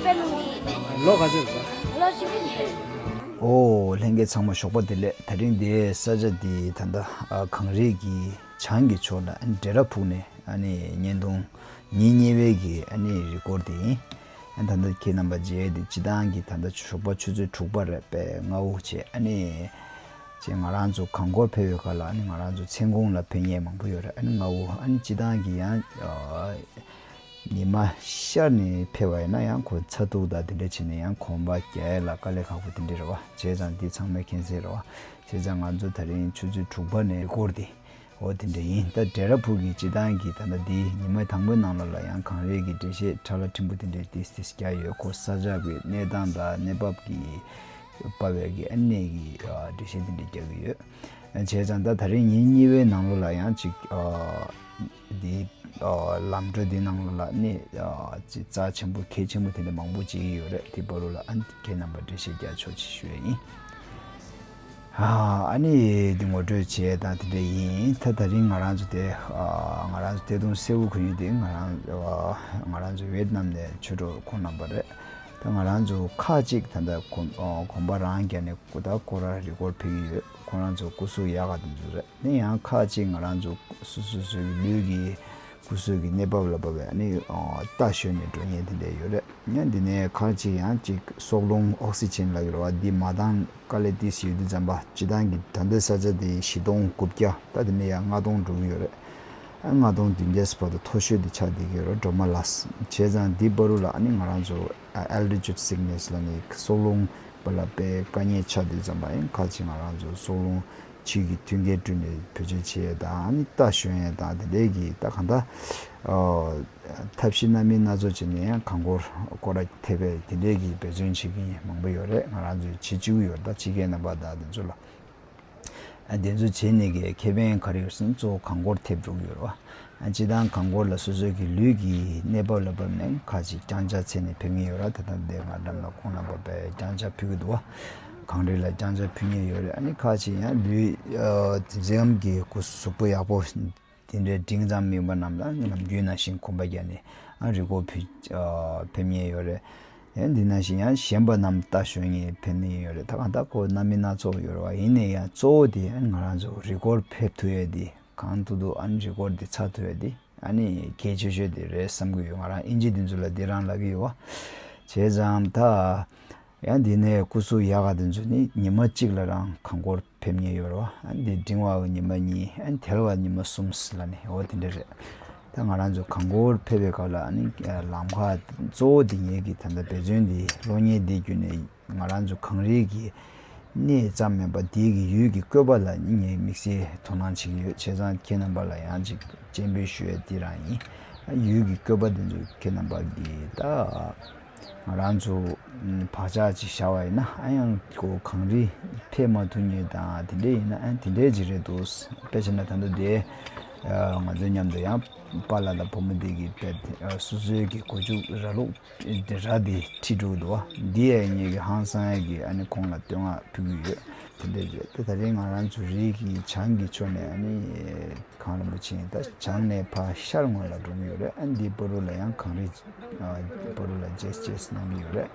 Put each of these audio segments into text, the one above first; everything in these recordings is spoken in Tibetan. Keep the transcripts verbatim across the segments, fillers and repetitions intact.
ལོ་ག་ཚོད་རེད་ཟེར། ལོ་བཞི་བཅུ། ཨོ། ལྷན་རྒྱས་ཚང་མ་ཞོགས་པ་བདེ་ལེགས། དེ་རིང་འདིའི་ས་ཆ་འདི་ད་ལྟ་ཨ་གངས་རི་གི་བྱང་གི་ཕྱོགས་ལ་ཨ་འདྲེ་ར་ཕུག་ནས་ཨ་ནི་བརྙན་ཐུང་ཉིན་གཉིས་པའི་གི་ཨ་ནི་རི་ཀོར་དེ་ཡིན། ཨ་ད་ལྟ་ཁྱེད་རྣམ་པ་མཇལ་ཡས་དེ་སྤྱི་བཏང་གི་ད་ལྟ་ཞོགས་པ་ཆུ་ཚོད་དྲུག་པ་རེད་པས། སྔ་པོ་བྱས། ཨ་ནི་བྱས་ང་རང་ཚོ་གངས་སྐོར་ཕེབས་པའི་སྐབས་ལ་ཨ་ནི་ང་རང་ཚོ་མཚན་གུང་ལ་ཕེབས་མཁན་མང་པོ་ཡོད་རེད། ཨ་ནི་སྔ་པོ་ཨ་ནི་སྤྱི་བཏང་གི་ཡང་ཨ་ཉི་མ་ཤར་ནས་ཕེབས་པ་ཡིན་ན་ཡང་ཁོ་ཚ་གདུག་དང་དེ་འདྲ་བྱས་ནས་ཡང་གོམ་པ་རྒྱག་ཡས་ལ་དཀའ་ལས་ཁག་པོ་དེ་འདྲ་རེད་པ། བྱས་ཙང་འདི་ཚང་མས་མཁྱེན་གསལ་རེད་པ། བྱས་ཙང་ང་ཚོ་དེ་རིང་ཆུ་ཚོད་དྲུག་པ་ནས་སྐོར་དེ། འོ་དེ་འདྲ་ཡིན། ད་འདྲེ་ར་ཕུག་གི་སྤྱི་བཏང་གི་ད་ལྟ་འདི་ཉི་མ་དང་པོའི་ནང་ལོགས་ལ་ཡང་གངས་རི་གི་འགྲེལ་བཤད་ཕྲ་ལ་ཕྲན་བུ་དེ་འདྲ་ཏིས་ཏིས་རྒྱག་ཡོད། ཁོ་ས་ཆ་གི་གནས་སྟངས་དང་གནས་བབ་ཀྱི་བབས་པའི་གི་ཨ་གནས་ཀྱི་ཨ་འགྲེལ་བཤད་དེ་འདྲ་རྒྱག་གི་ཡོད། བྱས་ཙང་ད་དེ་རིང་ཉིན་གཉིས་པའི་ནང་ལོགས་ལ་ཡང་ཅིག་ཨ་འདི་ཨ་ལམ་འགྲོ་འདི་ནང་ལོགས་ལ་གནས་ཨ་ཅིག་རྩ་ཆེན་པོ་གལ་ཆེན་པོ་དེ་འདྲ་མང་པོ་ཅིག་ཡོད་རེད། དེ་བར་དུ་ལ་ཨ་ཁྱེད་རྣམ་པ་འགྲེལ་བཤད་རྒྱག་ཆོག་ཅེས་ཞུ་ཡས་ཡིན། ཨ་ནི་འདི་ངོ་སྤྲོད་བྱས་དང་དེ་འདྲ་ཡིན། ད་དེ་རིང་ང་རང་ཚོ་དེ་ཨ་ང་རང་ཚོ་ཐད་གཏོང་གསལ་པོ་གོ་ཡོད་དེ། ང་རང་ཨ་ང་རང་ཚོ་ཝེད་ནམ་ནས་ཆོས་གྲོགས་ཁོང་རྣམ་པ་རེད། ད་ང་རང་ཚོ་ཁག་ཅིག་ད་ལྟ་གོམ་ཨ་གོམ་པ་རང་རྒྱག་ནས་ད་སྐོར་ར་རི་སྐོར་ཕེབས་ཀྱི་ཡོད། ཁོང་རང་ཚོ་སྐུ་གཟུགས་ཡག་ག་དེ་ཚོ་རེད། ནི་ཡང་ཁག་ཅིག་ང་རང་ཚོ་སོ་སོ་སོའི་ལུས་ཀྱི་སྐུ་གཟུགས་ཀྱི་གནས་བབ་ལ་བབས་པའི་ནི་ཨ་རྟ་ཞོན་ནས་འགྲོ་མཁན་དེ་འདྲ་ཡོད་རེད། ཡང་འདི་ནས་ཁག་ཅིག་ཡང་ཅིག་སྲོག་རླུང་ཨོག་སི་ཇན་ལབ་ཀྱི་རེད་པ། འདི་མ་འདང་དཀའ་ལས་ཏིས་ཡོད་དུས་ཙམ་པ། སྤྱི་བཏང་གི་ད་ལྟའི་ས་ཆ་དེ་བཞི་སྟོང་དགུ་བརྒྱ། ད་དེ་ནས་ཡང་ལྔ་སྟོང་འགྲོ་གི་ཡོད་རེད། ཨ་ལྔ་སྟོང་བདུན་བརྒྱ་བར་དུ་མཐོ་ཤོས་དེ་ཆགས་བསྡད་ཀྱི་ཡོད་རེད། འགྲོ་མ་ལགས། བྱས་ཙང་འདི་བར་དུ་ལ་ཨ་ནི་ང་རང་ཚོ་ཨ་ཨལ་ཊི་ཊུཌ་སིག་ནེ་སི་ལབ་ནས་སྲོག་རླུང་བ་ལ་དཔེ་དཀའ་ངལ་ཆགས་དུས་ཙམ་པ་ཡང་ཁག་ཅིག་ང་རང་ཚོ་སྲོག་རླུང་ཕྱི་གི་མཐུན་རྐྱེན་བསྐྲུན་ནས་བེད་སྤྱོད་བྱེད་ཡས་དང་། ཨ་ནི་རྟ་ཞོན་ཡས་དང་དེ་འདྲའི་གི་ད་གང་ལྟར་ཨ་ཐབས་ཤེས་སྣ་མིན་སྣ་ཚོགས་བྱས་ནས་ཡང་གངས་སྐོར་སྐོར་ར་ཐེབས་པའི་དེ་འདྲའི་གི་འབད་བརྩོན་བྱེད་མཁན་མང་པོ་ཡོད་རེད། ང་རང་ཚོས་བྱེད་བཅུག་ཡོད། ད་ཕྱི་རྒྱལ་རྣམ་པ་དང་དེ་ཚོ་ལ། ཨ་དེ་ཚོ་བྱས་ནས་ཀྱི་ཁེ་ཕན་ག་རེ་ཡོད་ཟེར་ན་གཙོ་བོ་གངས་སྐོར་ཐེབས་འགྲོ་གི་ཡོད་རེད་པ། ཨ་སྤྱིར་བཏང་གངས་སྐོར་ལ་སོ་སོའི་གི་ལུས་ཀྱི་གནས་བབ་ལ་བབས་ནས་ཁ་ཅིག་རྐྱང་ཕྱག་འཚལ་ནས་ཕེབས་མཁན་ཡོད་རེད། ད་ལྟ་འདི་ང་འགྲམ་ལ་ཁོང་རྣམ་པ་དཔེ་རྐྱང་ཕྱག་ཕུལ་གྱི་འདུག་པ། གངས་རི་ལ་རྐྱང་ཕྱག་ཕུལ་མཁན་ཡོད་རེད། ཨ་ནི་ཁ་ཅིག་ཡང་ལུས་ཨ་མཛེས་ལམ་གྱི་གཟུགས་པོ་ཡག་པོ་དེ་འདྲའི་འབྲིང་ཙམ་མིན་པ་རྣམས་ལ་ནམ་རྒྱུན་ནང་བཞིན་གོམ་པ་རྒྱག་ནས་ཨ་རི་སྐོར་ཕུལ་ཨ་ཕེབས་མཁན་ཡོད་རེད། ཡང་འདི་ནང་བཞིན་ཡང་གཞན་པ་རྣམས་རྟ་ཞོན་མཁན་ཕེབས་མཁན་ཡོད་རེད། ད་གང་ལྟར་ཁོ་སྣ་མིན་སྣ་ཚོགས་ཡོད་རེད་པ། ཡིན་ན་ཡང་གཙོ་བོ་དེ་ཨ་ང་རང་ཚོ་རི་སྐོར་ཕེབས་ཐུབ་ཡས་དེ། གང་ཐུབ་ཐུབ་ཨ་ནི་རི་སྐོར་འདི་ཚར་ཐུབ་ཡས་འདི་ཨ་ནི་གལ་ཆེ་ཤོས་དེ་རེད་བསམ་གྱི་ཡོད། ང་རང་ཨིན་ཇི་འདི་ཚོ་ལ་འདི་རང་ལབ་ཀྱི་ཡོད་པ། བྱས་ཙང་ད་ཡང་འདི་ནས་སྐུ་གཟུགས་ཡག་ག་འདི་ཚོ་ནི་ཉི་མ་གཅིག་ལ་རང་གངས་སྐོར་ཕེབས་མཁན་ཡོད་རེད་པ། ཨ་ནི་འདི་འབྲིང་བ་ཉི་མ་གཉིས། ཨ་ནི་དལ་བ་ཉི་མ་གསུམ་ལབ་ནས་འོ་དེ་འདྲ་རེད། ད་ང་རང་ཚོ་གངས་སྐོར་ཕེབས་པའི་སྐབས་ལ་ཨ་ནི་ལམ་ཁ་གཙོ་བོ་འདི་ངེད་ཀྱི་ད་ལྟ་འབད་བརྩོན་འདི་གློག་བརྙན་འདི་བརྒྱུད་ནས་ང་རང་ཚོ་གངས་རི་གི་གནས་ཙམ་མིན་པ་དེ་གི་ཡུལ་གྱི་བཀོད་པ་ལ་ངས་དམིགས་བསལ་དོ་སྣང་བྱེད་ཀྱི་ཡོད། བྱས་ཙང་ཁྱེད་རྣམ་པ་ལ་ཡང་ཅིག་སྤྱན་འབུལ་ཞུ་ཡས་དེ་རང་ཡིན། ཡུལ་གྱི་བཀོད་པ་དེ་ཚོ་ཁྱེད་རྣམ་པ་གིས་ད་ང་རང་ཚོ་བག་ཆགས་ཅིག་བཞག་པ་ཡིན་ན། ཨ་ཡང་ཁོ་གངས་རི་ཕེབས་མ་ཐུབ་མཁན་དང་དེ་འདྲས་ཡིན་ན་ཨ་དེ་འདྲས་ཅིག་རེད་འདུག། དཔེ་བྱས་ན་ད་ལྟ་དེ་ང་ཚོ་མཉམ་དུ་ཡང་པཱ་ལགས་དང་བུ་མོ་དེ་གི་དཔེ་སོ་སོའི་གི་གོ་ཆུ་ར་ལུག་དེ་ར་དེ་ཁྲིད་འགྲོ་གི་འདུག་པ། འདི་ཡང་ངེད་ཀྱི་ཧང་སང་ཡ་གི་ཨ་ནི་ཁོང་ལ་བསྟོད་བསྔགས་ཕུལ་གྱི་ཡོད། དེ་འདྲ་རེད། ད་ད་རེས་ང་རང་ཚོ་རི་གི་བྱང་གི་ཕྱོགས་ནས་ཨ་ནི་གངས་རིན་པོ་ཆེ་ཡིན། ད་བྱང་ནས་ཕར་ཤར་ངོས་ལ་འགྲོ་གི་ཡོད་རེད། ཨ་འདི་བར་དུ་ལ་ཡང་གངས་རི་ཨ་བར་དུ་ལ་རྗེས་རྗེས་གནང་གི་ཡོད་རེད།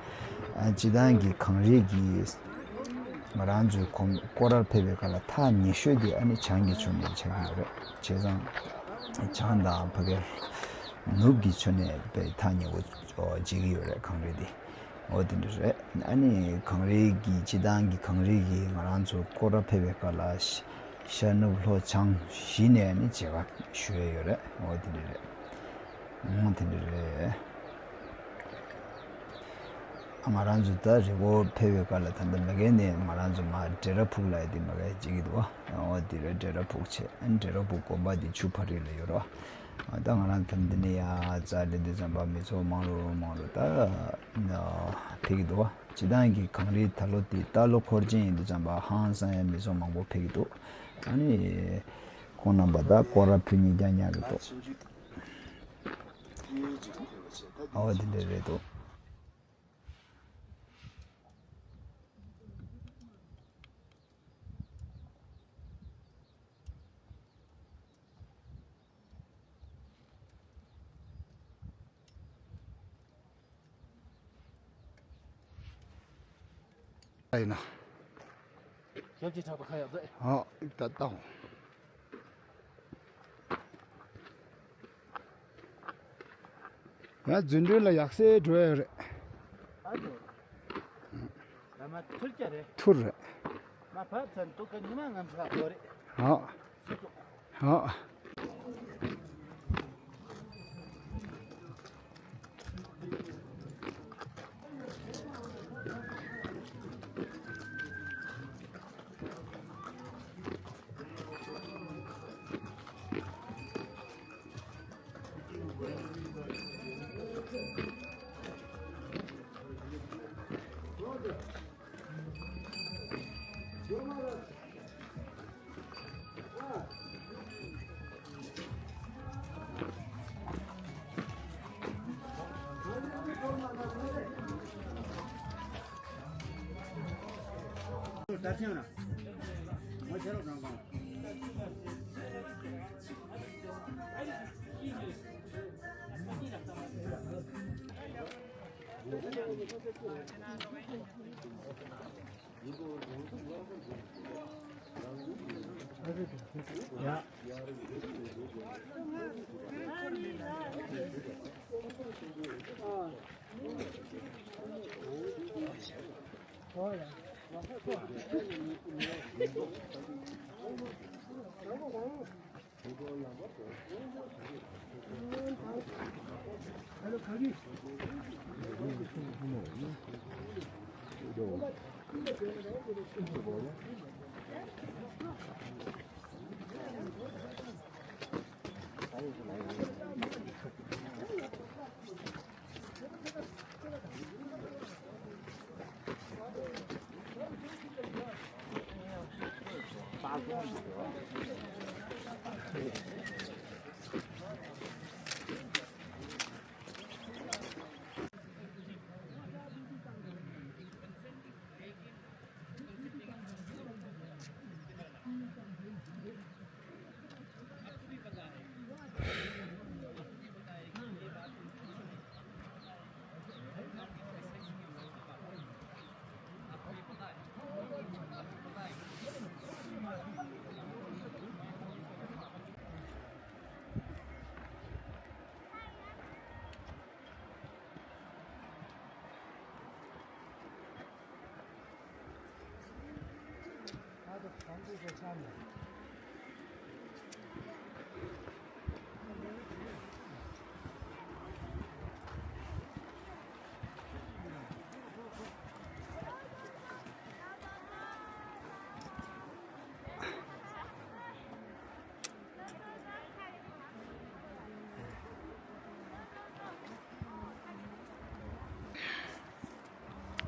ཨ་སྤྱིར་བཏང་གི་གངས་རི་གི་ང་རང་ཚོའི་གོམ་སྐོར་རར་ཕེབས་པའི་སྐབས་ལ་ཐག་ཉེ་ཤོས་དེ་ཨ་ནི་བྱང་གི་ཕྱོགས་ནས་ཆགས་ཀྱི་ཡོད་རེད། བྱས་ཙང་བྱང་དང་ཕ་གིར་ནུབ་ཀྱི་ཕྱོགས་ནས་དཔེ་ཐག་ཉེ་བོ་མཇལ་གྱི་ཡོད་རེད། གངས་རི་འདི་འོ་དེ་འདྲ་རེད། ཨ་ནི་གངས་རི་གི་སྤྱིར་བཏང་གི་གངས་རི་གི་ང་རང་ཚོ་སྐོར་ར་ཕེབས་པའི་སྐབས་ལ་ཤ་ཤར་ནུབ་ལྷོ་བྱང་བཞི་ནས་ཨ་ནི་མཇལ་ཁ་ཞུ་ཡས་ཡོད་རེད། འོ་དེ་འདྲ་རེད། འོ་དེ་འདྲ་རེད། ང་རང་ཚོ་ད་རི་སྐོར་ཕེབས་པའི་སྐབས་ལ་ད་ལྟ་མ་གི་ནས་ང་རང་ཚོ་མར་འབྲས་ར་ཕུག་ལ་ཡ་དེ་མ་གི་ཅིག་གི་འདུག་པ། འོ་དེ་ར་འབྲས་ར་ཕུག་བྱས། ཨ་འབྲས་ར་ཕུག་དགོན་པ་དེ་ཆུ་ཕ་རི་ལ་ཡོད་རེད་པ། ད་ང་རང་ད་འདི་ནས་ཡར་རྩར་སླེབས་དུས་ཙམ་པ་མི་ཚོགས་མང་རུ་མང་རུ་ད་ཕེབས་ཀྱི་འདུག་པ། སྤྱིར་བཏང་གི་གངས་རི་ད་ལོ་དེ་རྟ་ལོ་འཁོར་ཅན་ཡིན་དུས་ཙམ་པ་ཧང་སང་ཡ་མི་ཚོགས་མང་པོ་ཕེབས་ཀྱི་འདུག། ཨ་ནི་ཁོང་རྣམ་པ་ད་སྐོར་ར་ཕུལ་མཁན་རྐྱང་རྐྱང་གི་འདུག། ཨ་འོ་དེ་འདྲ་རེད་འདུག། ཡིན་ན། ཞབས་ཀྱི་གྲགས་པ་ཁ་ཡག་ཟེར། ཨོ། ད་ལྟ་འོང་། ང་རྫུན་སྒྲོན་ལ་ཡག་སེ་འགྲོ་ཡ་རེད། ཨ་ཙི། ལ་མ་ཐུར་ཀྱ་རེད། ཐུར་རེད། མ་ཕབ་ཚན་ཏུ་ཀ་ཉི་མ་ངམ་ཤག་གོ་རེད། ཨོ། སུ་ཙོག་ཨོ།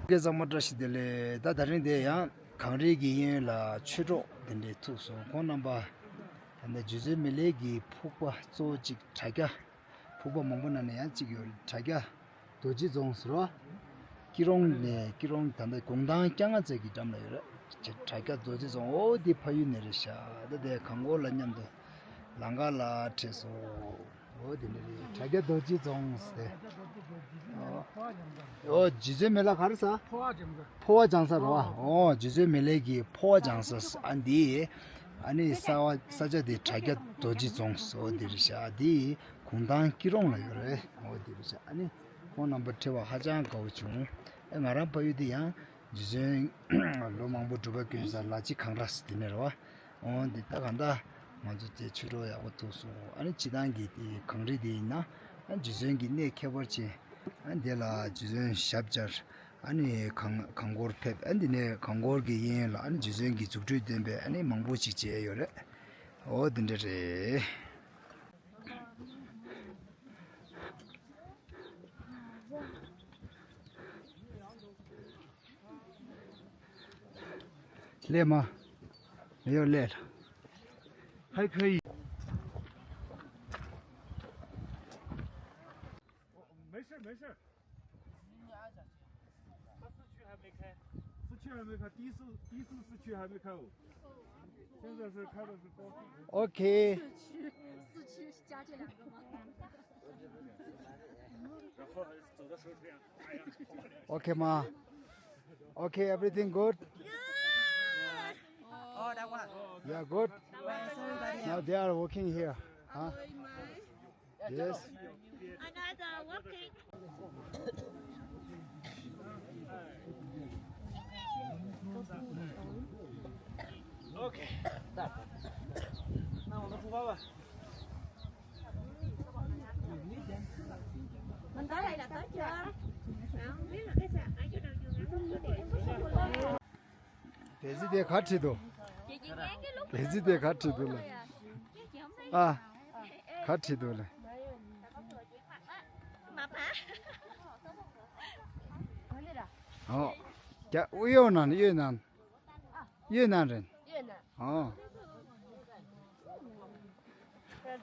སྐད་གཙང་མ་བཀྲ་ཤིས་བདེ་ལེགས། ད་དེ་རིང་དེ་ཡང་གངས་རིའི་གི་གཡས་གཡོན་ལ་ཆོས་གྲོགས་དེ་འདྲས་ཐུག་སོང་། ཁོང་རྣམ་པ་ད་ལྟ་རྗེ་བཙུན་མི་ལའི་གི་ཕུག་པ་གཙོ་བོ་གཅིག་དྲ་རྒྱ། ཕུག་པ་མང་པོ་ནང་ནས་ཡང་གཅིག་ཡོད། དྲ་རྒྱ་རྡོ་རྗེ་རྫོང་ཟེར་བ། སྐྱིད་རོང་ནས་སྐྱིད་རོང་ད་ལྟ་དགུང་ཐང་བརྒྱ་ལྔ་བཅུ་གི་འགྲམ་ལ་ཡོད་རེད། དྲ་རྒྱ་རྡོ་རྗེ་རྫོང་། འོ་འདི་ཕ་ཡུལ་ནས་རེད་ཤག་ད་ལྟའི་གངས་སྐོར་ལ་མཉམ་དུ་ལམ་ཁ་ལ་འཕྲད་སོང་། འོ་དེ་འདྲ་རེད། དྲ་རྒྱ་རྡོ་རྗེ་རྫོང་ཟེར། འོ་རྗེ་བཙུན་མི་ལ་ག་རེ་ཟེར། ཕོ་བ་སྦྱང་ས། ཕོ་བ་སྦྱང་ས་རེད་བ། འོ་རྗེ་བཙུན་མི་ལའི་གི་ཕོ་བ་སྦྱང་ས། ཨ་འདི་ཨ་ནི་ས་བ་ས་ཆ་དེ་དྲ་རྒྱ་རྡོ་རྗེ་རྫོང་ཟེར། འོ་འདི་རེད་ཤག་འདི་གུང་ཐང་སྐྱིད་རོང་ལ་ཡོད་རེད། འོ་འདི་རེད་ཤག་ཨ་ནི་ཁོང་རྣམ་པ་འཕྲད་པ་ཧ་ཅང་དགའ་བོ་བྱུང་། ཨ་ང་རང་ཕ་ཡུལ་འདི་ཡང་རྗེ་བཙུན་ལོ་མང་པོ་སྒྲུབ་པ་བསྐྱོན་ས་ལ་ཕྱི་གངས་ར་ཟེར་དེ་ནས་རེད་བ། འོ་འདི་ད་གང་ལྟར་ང་ཚོ་དེ་ཆོས་གྲོགས་ཡག་པོ་ཐུག་སོང་། ཨ་ནི་སྤྱི་བཏང་གི་དེ་གངས་རི་དེ་ཡིན་ན་ཨ་རྗེ་བཙུན་གྱི་གནས་ཁྱད་པར་ཅན། ཨ་འདི་ལ་རྗེ་བཙུན་ཞབས་བཅར། ཨ་ནི་གངས་གངས་སྐོར་ཕེབས། ཨ་འདི་ནས་གངས་སྐོར་གྱི་གཡས་གཡོན་ལ་ཨ་ནི་རྗེ་བཙུན་གྱི་རྫུ་འཕྲུལ་སྟོན་པའི་ཨ་ནི་མང་པོ་ཞིག་མཇལ་ཡོད་རེད། འོ་འདི་འདྲ་རེད། 累吗？没有累了。还可以。没事没事。他市区还没开。市区还没开，第一次第一次市区还没开哦。现在是开的是高速。OK。市区市区加这两个吗？然后走的时候这样，哎呀，好累。OK吗？ Okay, everything good? Good. Oh, that one. Yeah, good. Where is everybody Now else? They are working here. Huh? Yes. Another working. Okay. Now, let's go. བལ་ཙི་དེ་ག་བྲིས་འདུག་བལ་ཙི་དེ་ག་བྲིས་འདུག་ལ། ཨ། ག་བྲིས་འདུག་ལ། ཨོ། རྒྱ། གཡོད་ནན། གཡོད་ནན། གཡོད་ནན་རེད། ཨོ།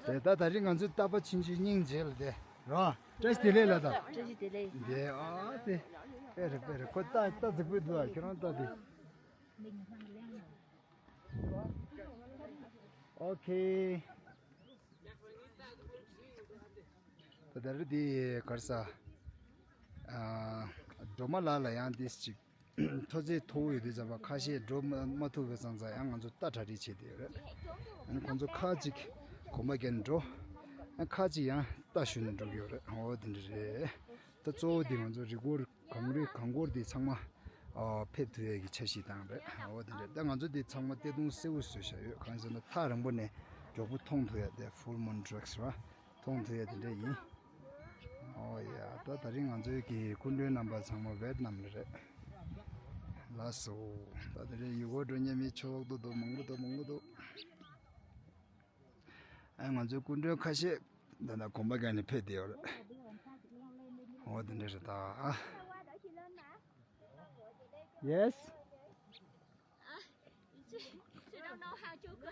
དེ་ད་ད་རིང་ང་ཚོའི་རྟ་པ་ཆུང་ཆུང་སྙིང་རྗེ་ལ་དེ་རོ། བཀྲ་ཤིས་བདེ་ལེགས་ལ་ད། བཀྲ་ཤིས་བདེ་ལེགས། དེ་ཨ་དེ། དཔེ་རེད་དཔེ་རེད། ཁོ་རྟ་རྟ་རྫིག་པོ་འདུག་ཨ། ཁྱེད་རང་རྟ་དེ། ཨོ་ཁེ། ད་ད་རེད་དེ་གར་ས། ཨ། སྒྲོལ་མ་ལགས་ལ་ཡང་དེ་ཅིག་མཐོ་ཚད་མཐོ་བོ་ཡོད་དུས་ཙམ་པ་ཁ་ཤས་འགྲོ་མ་མ་ཐུབ་པའི་ཙང་ཙང་ཡང་ང་ཚོ་རྟ་གྲ་སྒྲིག་བྱས་བསྡད་ཡོད་རེད། ཨ་ནི་ཁོང་ཚོ་ཁ་ཅིག་གོམ་པ་བརྒྱབ་ནས་འགྲོ། ཨ་ཁ་ཅིག་ཡང་རྟ་ཞོན་ནས་འགྲོ་གི་ཡོད་རེད། འོ་དེ་འདྲ་རེད། ད་གཙོ་བོ་དེ་ང་ཚོ་རི་སྐོར་གངས་རི་གངས་སྐོར་དེ་ཚང་མ་ཨ་ཕེབས་ཐུབ་ཡས་ཀྱི་འཆར་གཞི་བཏང་རེད། འོ་དེ་འདྲ་རེད། ད་ང་ཚོ་དེ་ཚང་མ་སྟེ་དུང་སེར་པོ་བཟོས་བཞག་ཡོད། གང་ཡིན་ཟེར་ན་ཐག་རིང་པོ་ནས་མགྱོགས་པོ་མཐོང་ཐུབ་ཡས་དེ་ཧྥུལ་མུན་ཊྲེག་ཟེར་བ། མཐོང་ཐུབ་ཡ་དེ་འདྲ་ཡིན། ཨོ་ཡ། ད་ད་རིང་ང་ཚོའི་གི་སྐུ་མགྲོན་རྣམ་པ་ཚང་མ་ཝེ་ཏི་ནམ་ལ་རེད། ལགས་སོ། ད་དེ་རིང་ཡུལ་སྐོར་འགྲོ་མཁན་མི་ཆོག་ཏུ་འདུག་མང་པོ་འདུག་མང་པོ་འདུག་ཨ་ང་ཚོའི་སྐུ་མགྲོན་ཁ་ཤས་ད་ལྟ་གོམ་པ་བརྒྱབ་ནས་ཕེབས་བསྡད་ཡོད་རེད། ཨོ་དེ་འདྲ་རེད་ད། Yes. She don't know how to go.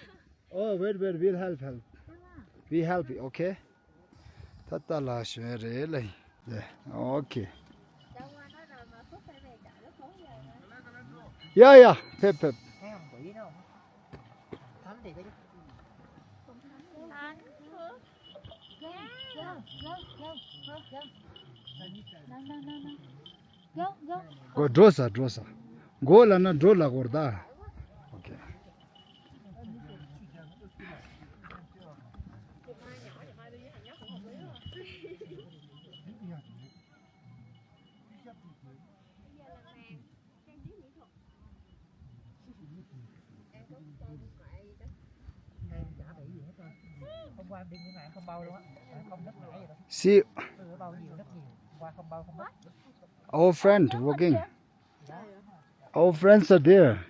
Oh, wait, wait, we'll help, help. We help you, okay? ད་ལྟ་ལ་ཞོན་རེད་ལ། Yeah, okay. Yeah, yeah, ཕེབས་ཕེབས། གོ་འགྲོ་ས་འགྲོ་ས། གོ་ལབ་ན་འགྲོ་ལབ་དགོས་རེད་ད། Okay. See, our friend walking. Our friends are there.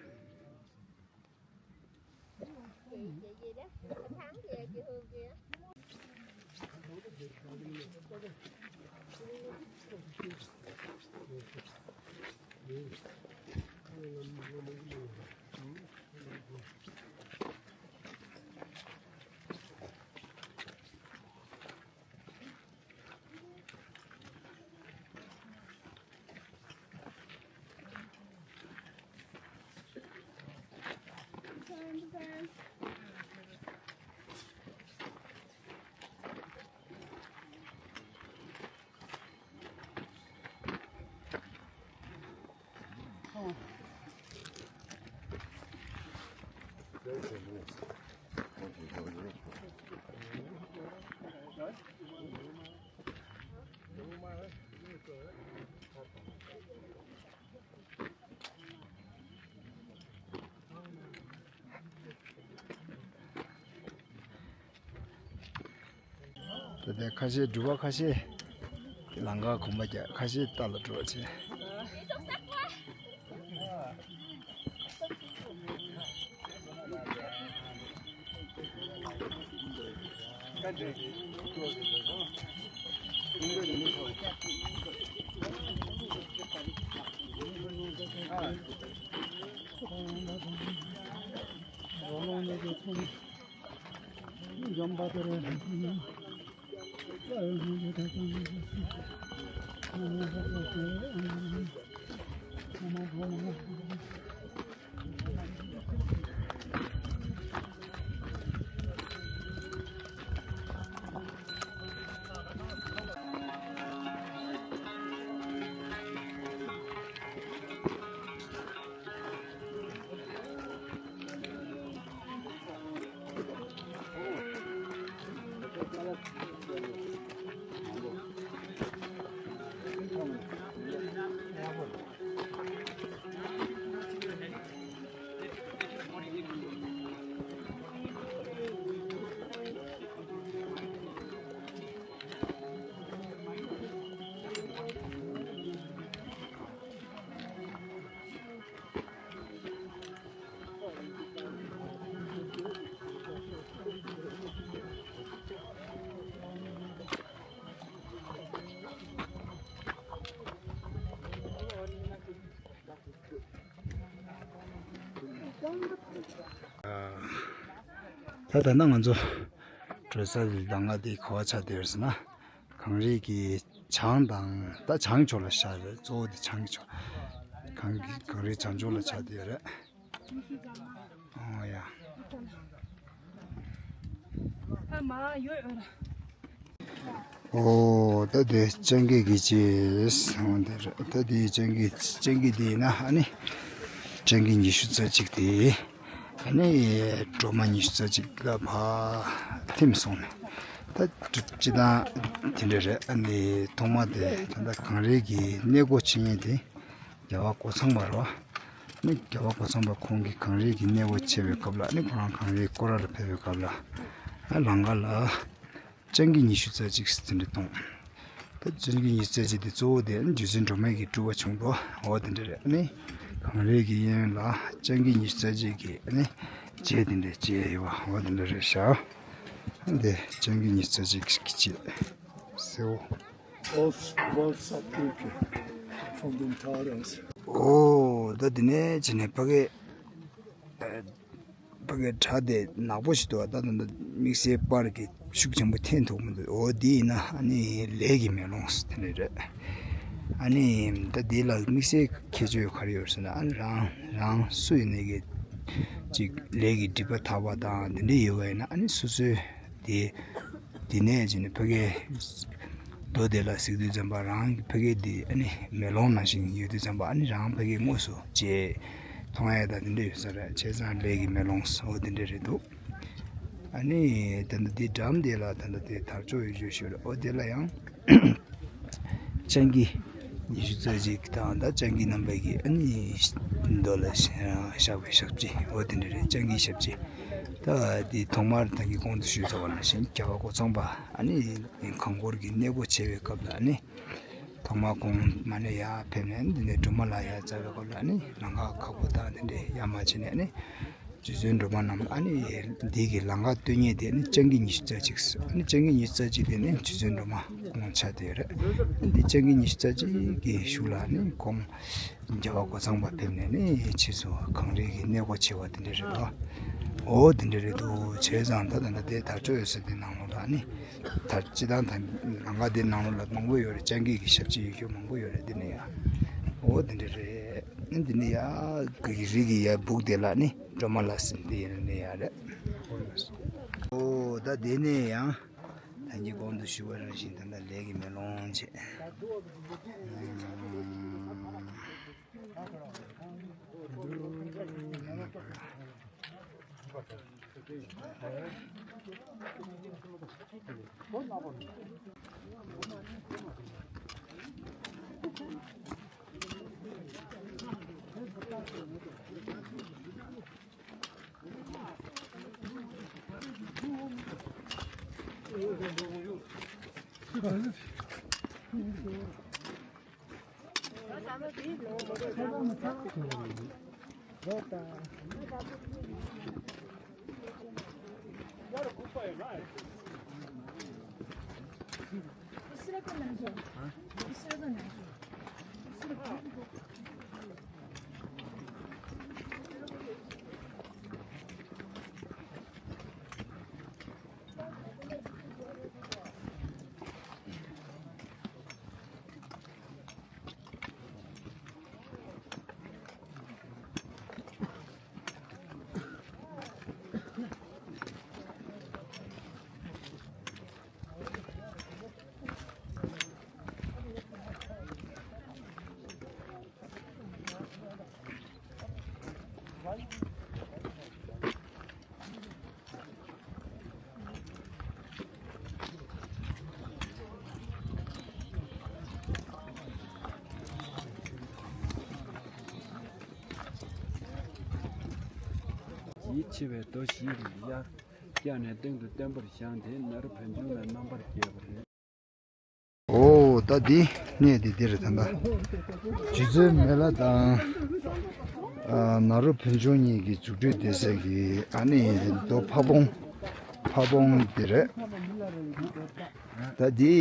དེ་ནས་ཁ་ཤས་འགྲུལ་པ་ཁ་ཤས་ལམ་ཁར་གོམ་པ་རྒྱག་ཁ་ཤས་རྟ་ལ་འགྲོ་བྱེད། ད་ད་ལྟ་ང་ཚོ་འགྲོ་ས་དེ་ད་ང་དེ་ག་བ་ཆགས་བསྡད་ཡོད་ཟེར་ན། གངས་རི་གི་བྱང་དང་ད་བྱང་ཕྱོགས་ལ་ཤར་རེད། གཙོ་བོ་དེ་བྱང་གི་ཕྱོགས། གངས་ཀྱི་གངས་རི་བྱང་ཕྱོགས་ལ་ཆགས་བསྡད་ཡོད་རེད། ཨོ་ཡ། ཨ་མ་ཡོད་ཡོད། ཨོ་ད་དེ་སྤྱང་ཀི་གི་ཅེས་ཨོ་དེ་རེད། ད་དེ་སྤྱང་ཀི་སྤྱང་ཀི་དེ་ཡིན་ན་ཨ་ནི་སྤྱང་ཀི་ཉི་ཤུ་རྩ་གཅིག་དེ། ཨ་ནི་སྒྲོལ་མ་ཉི་ཤུ་རྩ་གཅིག་ལ་ཕར་ཐིམ་སོང་ནས། ད་སྤྱི་བཏང་དེ་འདྲ་རེད། ཨ་ནི་ཐོག་མ་དེ་ད་ལྟ་གངས་རི་གི་གནས་སྒོ་ཕྱེ་མཁན་དེ་རྒྱལ་བ་ཀོ་ཚང་པ་རེད་བ། ཨ་ནི་རྒྱལ་བ་ཀོ་ཚང་པ་ཁོང་གིས་གངས་རི་གི་གནས་སྒོ་ཕྱེ་བའི་སྐབས་ལ། ཨ་ནི་ཁོ་རང་གངས་རིའི་སྐོར་ར་ལ་ཕེབས་པའི་སྐབས་ལ། ཨ་ལམ་ཁ་ལ། སྤྱང་ཀི་ཉི་ཤུ་རྩ་གཅིག་ཟེར་དེ་འདྲ་གཏོང་། ད་སྤྱང་ཀི་ཉི་ཤུ་རྩ་གཅིག་དེ་གཙོ་བོ་དེ་རྗེ་བཙུན་སྒྲོལ་མ་གི་སྤྲུལ་པ་བྱུང་འདུག་འོ་དེ་འདྲ་རེད། ཨ་ནི་གངས་རི་གི་གཡས་གཡོན་ལ་སྤྱང་ཀི་ཉི་ཤུ་རྩ་གཅིག་གི་ཨ་ནི་རྗེས་དེ་འདྲ་བྱས་ཡོད་པ་འོ་དེ་འདྲ་རེད་ཤག་འདི་སྤྱང་ཀི་ཉི་ཤུ་རྩ་གཅིག་གི་རྗེས་སེའུ། Wolf, wolf, from the Taras. ཨོ་ད་དེ་ནས་བྱས་ནས་ཕ་གི། ཕ་གི་བྲག་དེ་ནག་པོ་ཞིག་འདུག་ད་ད་ད་དམིགས་བསལ་པར་གྱི་ཤུགས་ཆེན་པོ་འཐེན་ཐུབ་མི་འདུག་འོ་དེ་ཡིན་ན་ཨ་ནི་ལས་ཀྱི་མེ་ལོང་ཟེར་དེ་འདྲ་རེད། ཨ་ནི་ད་དེ་ལ་དམིགས་བསལ་ཁྱད་ཆོས་ག་རེ་ཡོད་ཟེར་ན། ཨ་ནི་རང་རང་སུ་ཡིན་ནའི་གི་ཅིག་ལས་ཀྱི་སྒྲིབ་པ་དག་པ་དང་དེ་འདྲ་ཡོད་པ་ཡིན་ན། ཨ་ནི་སོ་སོའི་དེ། དེ་ནས་བྱས་ནས་ཕ་གིའི་རྡོ་དེ་ལ་གཟིགས་དུས་ཙམ་པ་རང་གི་ཕ་གིའི་དེ་ཨ་ནི་མེ་ལོང་ནང་བཞིན་ཡོད་དུས་ཙམ་པ། ཨ་ནི་རང་ཕ་གིའི་དངོས་སུ་མཇལ་མཐོང་ཡ་ད་དེ་འདྲ་ཡོད་ས་རེད། བྱས་ཙང་ལས་ཀྱི་མེ་ལོང་ཟེར་བ་དེ་འདྲ་རེད་འདུག་ཨ་ནི་ད་ལྟ་དེ་འགྲམ་དེ་ལ་ད་ལྟ་དེ་དར་ལྕོག་ཡོད་རྒྱུ་ཞིག་རེད། ཨོ་དེ་ལ་ཡང་སྤྱང་ཀི་ཉི་ཤུ་རྩ་གཅིག་དང་ད་སྤྱང་ཀི་རྣམ་པ་གི་ཨ་ནི་མདོ་ལ་བཞག་པའི་ཞབས་རྗེས་འོ་དེ་འདྲ་རེད། སྤྱང་ཀིའི་ཞབས་རྗེས། ད་དེ་ཐོག་མར་ད་གིན་གོང་དུ་ཞུས་ཚར་བ་ནང་བཞིན་རྒྱལ་བ་ཀོ་ཚང་པ་ཨ་ནི་གངས་སྐོར་གྱི་གནས་སྒོ་ཕྱེ་བའི་སྐབས་ལ་ཨ་ནི་ཐོག་མར་ཁོང་མ་ཎི་ཡར་ཕེབས་ནས་འདི་ནས་སྒྲོལ་མ་ལ་ཡར་བཅར་བའི་སྐབས་ལ་ཨ་ནི་ལམ་ཁ་ཁག་པོ་དང་དེ་འདྲའི་ཡར་མར་བྱས་ནས་ཨ་ནི་རྗེ་བཙུན་སྒྲོལ་མ་རྣམས་ཨ་ནི་འདི་གི་ལམ་ཁ་སྟོན་མཁན་དེ་ཨ་ནི་སྤྱང་ཀི་ཉི་ཤུ་རྩ་གཅིག་ཨ་ནི་སྤྱང་ཀི་ཉི་ཤུ་རྩ་གཅིག་དེ་ནི་རྗེ་བཙུན་སྒྲོལ་མ་ཁོང་ཆགས་བསྡད་ཡོད་རེད། འདི་སྤྱང་ཀི་ཉི་ཤུ་རྩ་གཅིག་གི་གཞུག་ལ་ཨ་ནི་ཁོང་རྒྱལ་བ་ཀོ་ཚང་པ་ཕེབས་ནས་ནི་ཕྱིས་སུ་གངས་རི་གི་གནས་སྒོ་ཕྱེ་བ་དེ་འདྲ་རེད་དོ། འོ་དེ་འདྲ་རེད་འདུག་བྱས་ཙང་ད་ད་ལྟ་དེ་དར་ལྕོག་ཡོད་ས་དེ་ནང་ལོགས་ལ་ནི་དར་སྤྱི་བཏང་ད་ལམ་ཁ་དེ་ནང་ལོགས་ལ་མང་པོ་ཡོད་རེད། སྤྱང་ཀི་གི་ཞབས་རྗེས་ཡོད་རྒྱུ་མང་པོ་ཡོད་རེད། འདི་ནས་ཡ་འོ་དེ་འདྲ་རེད། འདི་ནས་ཡ་གི་རི་གི་ཡ་སྦུག་དེ་ལ་ནི་སྒྲོལ་མ་ལ་ཟེར་འདི་ཡིན་ནི་ཡ་རེད། འོ་ད་དེ་ནས་ཡང་ད་གིན་གོང་དུ་ཞུས་པ་རང་བཞིན་ད་ལྟ་ལས་ཀྱི་མེ་ལོང་བྱས། ཆེ་བའི་རྡོ་བཞི་རུ་གཡར། གཡར་ནས་སྟེང་དུ་བརྟན་པོར་བཞེངས་ཏེ་ནཱ་རོ་བན་ཆུང་ལ་རྣམ་པར་རྒྱལ་བ་རེད། ཨོ་ད་འདི་གནས་འདི་འདིར་ད་ལྟ་རྗེ་བཙུན་མི་ལ་དང་ཨ་ནཱ་རོ་བན་ཆུང་གཉིས་ཀྱི་རྫུ་འཕྲུལ་སྡེ་ཚན་གྱི་ཨ་ནི་རྡོ་ཕ་བོང་ཕ་བོང་འདི་རེད། ད་འདི་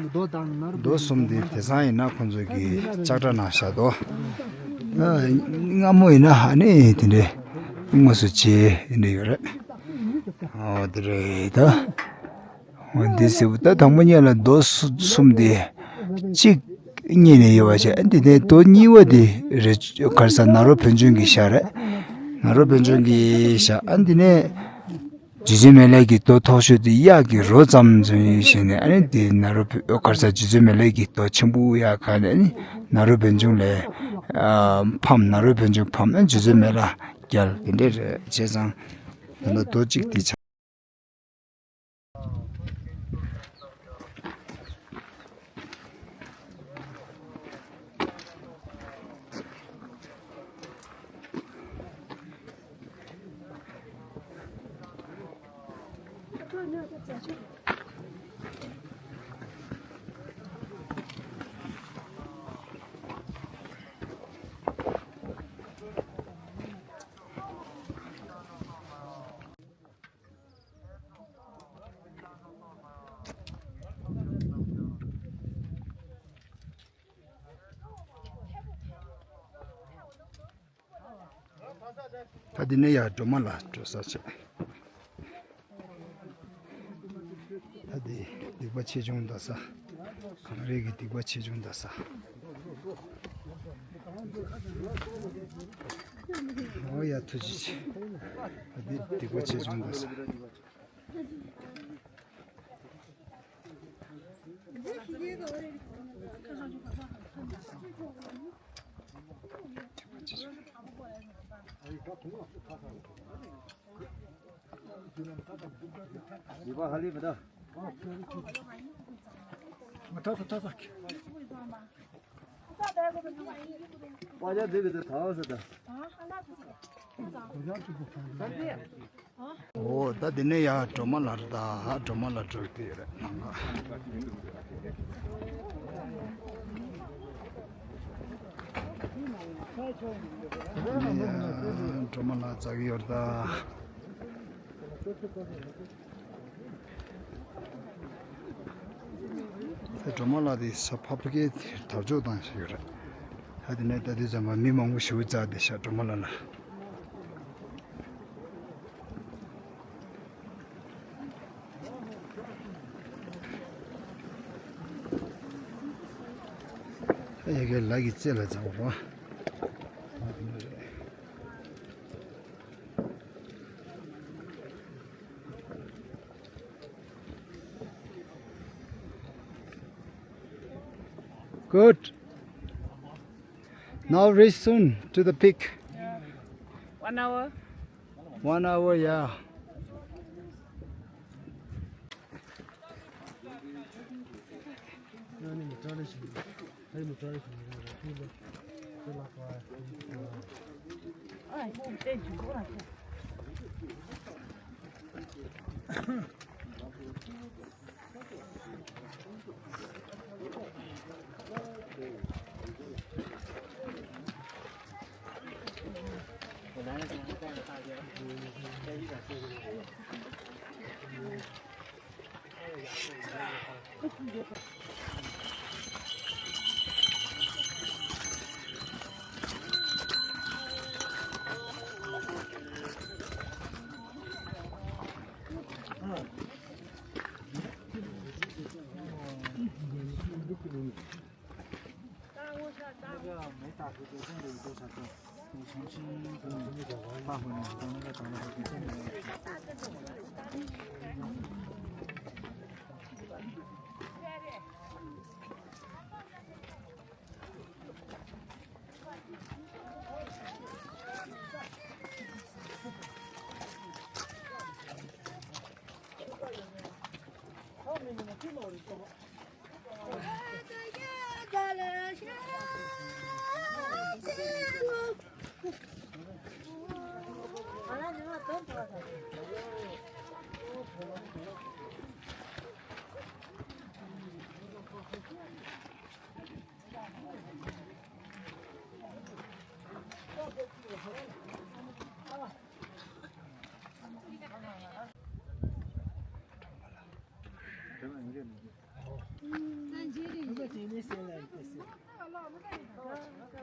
རྡོ་གསུམ་འདི་དེང་སང་ཡིན་ན་ཁོང་ཚོ་གི་ལྕགས་དྲ་ནང་བཞག་འདུག་སྔ་མོ་ཡིན་ན་ཨ་ནི་དེ་འདྲའི་དངོས་སུ་བྱས་ཡིན་ཡོད་རེད། ཨོ་དེ་རེད་ད། འོ་འདི་ཟེར་བ་ད་དང་པོ་ཉིད་ལ་རྡོ་གསུམ་འདི་གཅིག་རྙེད་ནས་ཡོད་པ་བྱས། ཨ་འདི་ནས་རྡོ་གཉིས་པ་འདི་རེད། ག་རེ་ཟེར་ན་ནཱ་རོ་བན་ཆུང་གི་ཞྭ་རེད། ནཱ་རོ་བན་ཆུང་གི་ཞྭ། ཨ་འདི་ནས་རྗེ་བཙུན་མི་ལའི་གི་རྡོ་མཐོ་ཤོས་དེ་གཡག་གི་རོ་ཙམ་ཙམ་ཞིག་ནས། ཨ་ནི་འདི་ནཱ་རོ་བན་ག་རེ་ཟེར་རྗེ་བཙུན་མི་ལའི་གི་རྡོ་ཆེན་པོ་ཡག་ག་ནས་ཨ་ནི་ནཱ་རོ་བན་ཆུང་ལས་ཨ་ཕམ། ནཱ་རོ་བན་ཆུང་ཕམ། ཨ་རྗེ་བཙུན་མི་ལ་རྒྱལ། དེ་འདྲས་རེད། བྱས་ཙང་ད་ལྟ་རྡོ་གཅིག་དེ་ཆགས། ད་འདི་ནས་ཡར་སྒྲོལ་མ་ལ་འགྲོ་ས་བྱས། ད་འདི་སྡིག་པ་ཆེ་ཆུང་འདའ་ས། གངས་རི་གི་སྡིག་པ་ཆེ་ཆུང་འདའ་ས། ཨོ་ཡ་ཐུགས་རྗེ་ཆེ། ད་འདི་སྡིག་པ་ཆེ་ཆུང་འདའ་ས། ཨོ་ད་འདི་ནས་ཡར་སྒྲོལ་མ་ལ་རེད། ད་སྒྲོལ་མ་ལ་འགྲོ་གི་ཡོད་རེད། ནང་ལ་སྒྲོལ་མ་ལ་འཛེག་གི་ཡོད་རེད་ད། ད་སྒྲོལ་མ་ལ་དེ་ས་ཕབ་ཀའི་དར་ལྕོག་བཏང་བཞག་ཡོད་རེད། ད་དེ་ནས་ད་དུས་ཙམ་པ་མི་མང་པོ་ཞེ་པོ་འཛེགས་བསྡད་ཤག་སྒྲོལ་མ་ལ་ལ། ད་ཡ་གི་ལ་གི་རྩེ་ལ་འཛེག་པ་རེད། Good. Now reach soon to the peak. One hour. One hour, yeah.